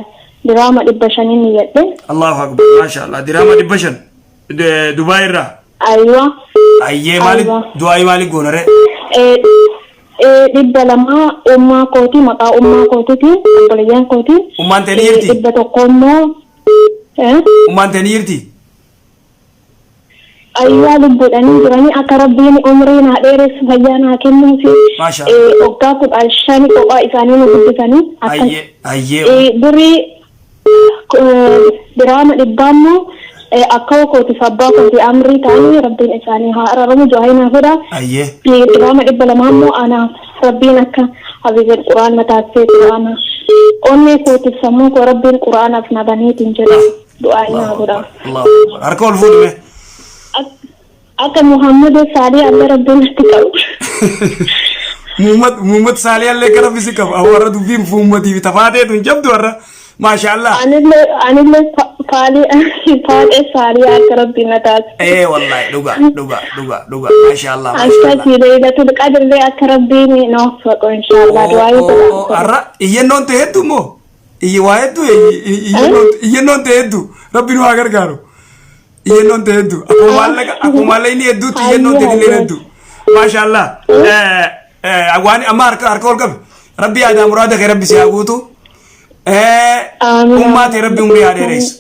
diraama 500 niyyadhe. Allahu akbar maasha Allah diraama 500 Dubaay irraa. Aywa. Ayyee maali Aywa. du'aayii maali goona ree? 200 ummaa kooti maqaa ummaa kootiiti obboleeyyan kooti. Ummaan tee ni jirti? 100 immoo Ummaan tee ni jirti? Ayyaa lubbuudhaan jiranii akka rabbiin umrii naa dheeressu fayyaa naa kennuufi Maasha Allah. waggaa 15 kophaa isaanii nu guddisanii akka Ayyee ayyee. Birrii diraama dhibbaa immoo akkoo kootiif abbaa kooti amrii ta'anii rabbiin isaanii haa araaramu du'aa naa godha. Ayyee. Diraama 200 immoo anaaf rabbiin akka hafizal quraan na taasisee quraana onnee kootiif sammuu koo rabbiin quraanaaf na baneetiin jedha du'aa naa godha. Allahu akbar. Harka ol fuudhi mee. Akka Muhammad Saalii alla rabbiin natti qabu. Muhammad Muhammad Saalii allee akka rabbi si qabu. Amma warra dubbiin Muhammadii fi tafaateetu hin jabdu warra. Maasha Allah. Anillee anillee faalii faaxee Saalii akka rabbiin na taasisu. Ee wallahi dhuga dhuga dhuga dhuga. Maasha Allah maasha Allah. Akkasii Laylatul Qadrillee akka rabbiin na waffaqu inshaallah du'aa Oo godha. har'a iyyannoon ta'e hedduu immoo. Iyyi waa hedduu iyyannoon ta'e hedduu rabbi nu haa gargaaru. Iyyannoon ta'e hedduu akkuma maallaqa akkuma maallaqni hedduutti iyyannoon ta'e illee hedduu. Maashaallah. Waan amma harka harka ol qabi. Rabbi yaadaa muraada kee rabbi si haa guutu. Ummaa ta'e rabbi umrii haa dheeressu.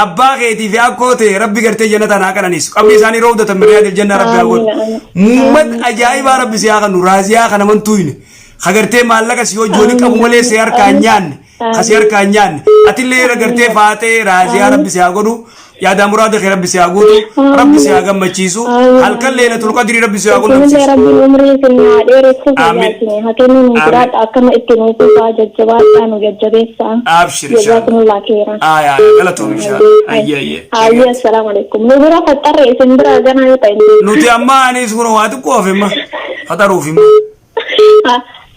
Abbaa keetii fi akkoo ta'e rabbi gartee jannataan haa qananiisu. Qabri isaanii roobdatan mirriyaa jannaa rabbi haa godhu. Muummat ajaa'ibaa rabbi si haa kennu raaziyaa kana mantuuyne. Ka gartee maallaqa si hojii qabu malee si harkaa hin nyaanne. Ka si harkaa hin nyaanne. Atillee irra gartee faatee raaziyaa rabbi si haa godhu. Yaadaa muraada kee rabbi si haa guutu. Rabbi si haa gammachiisu. Halkan leelatul qadrii rabbi si haa Isinillee qunnamsiisu. rabbiin umrii isin haa dheeressu fayyaa Amiin. isin haa kennu nu Amiin. jiraadha akkama itti nu fufaa jajjabaadhaa nu jajjabeessaa. Abshir inshallah. Jazakumullah khairan. Aya aya galatoom inshallah. Ayyee ayyee. Hayyee assalaamu alaikum. Nu bira faxarre isin bira ganaa yoo ta'e. Nuti amma anis kun waa xiqqoo hafe amma. Faxaruuf immoo.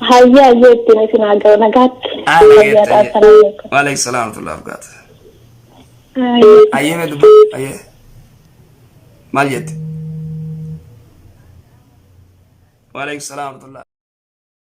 Hayyee hayyee ittiin isin haa ga'u nagaatti. Fayyaa ta'a assalaamu alaikum. Waalaikum salaam wa rahmatullahi wa barakatuh. Hayyee. Ayyee mee dubbi ayyee. Maal jette? Waalaikum salaam wa rahmatullahi.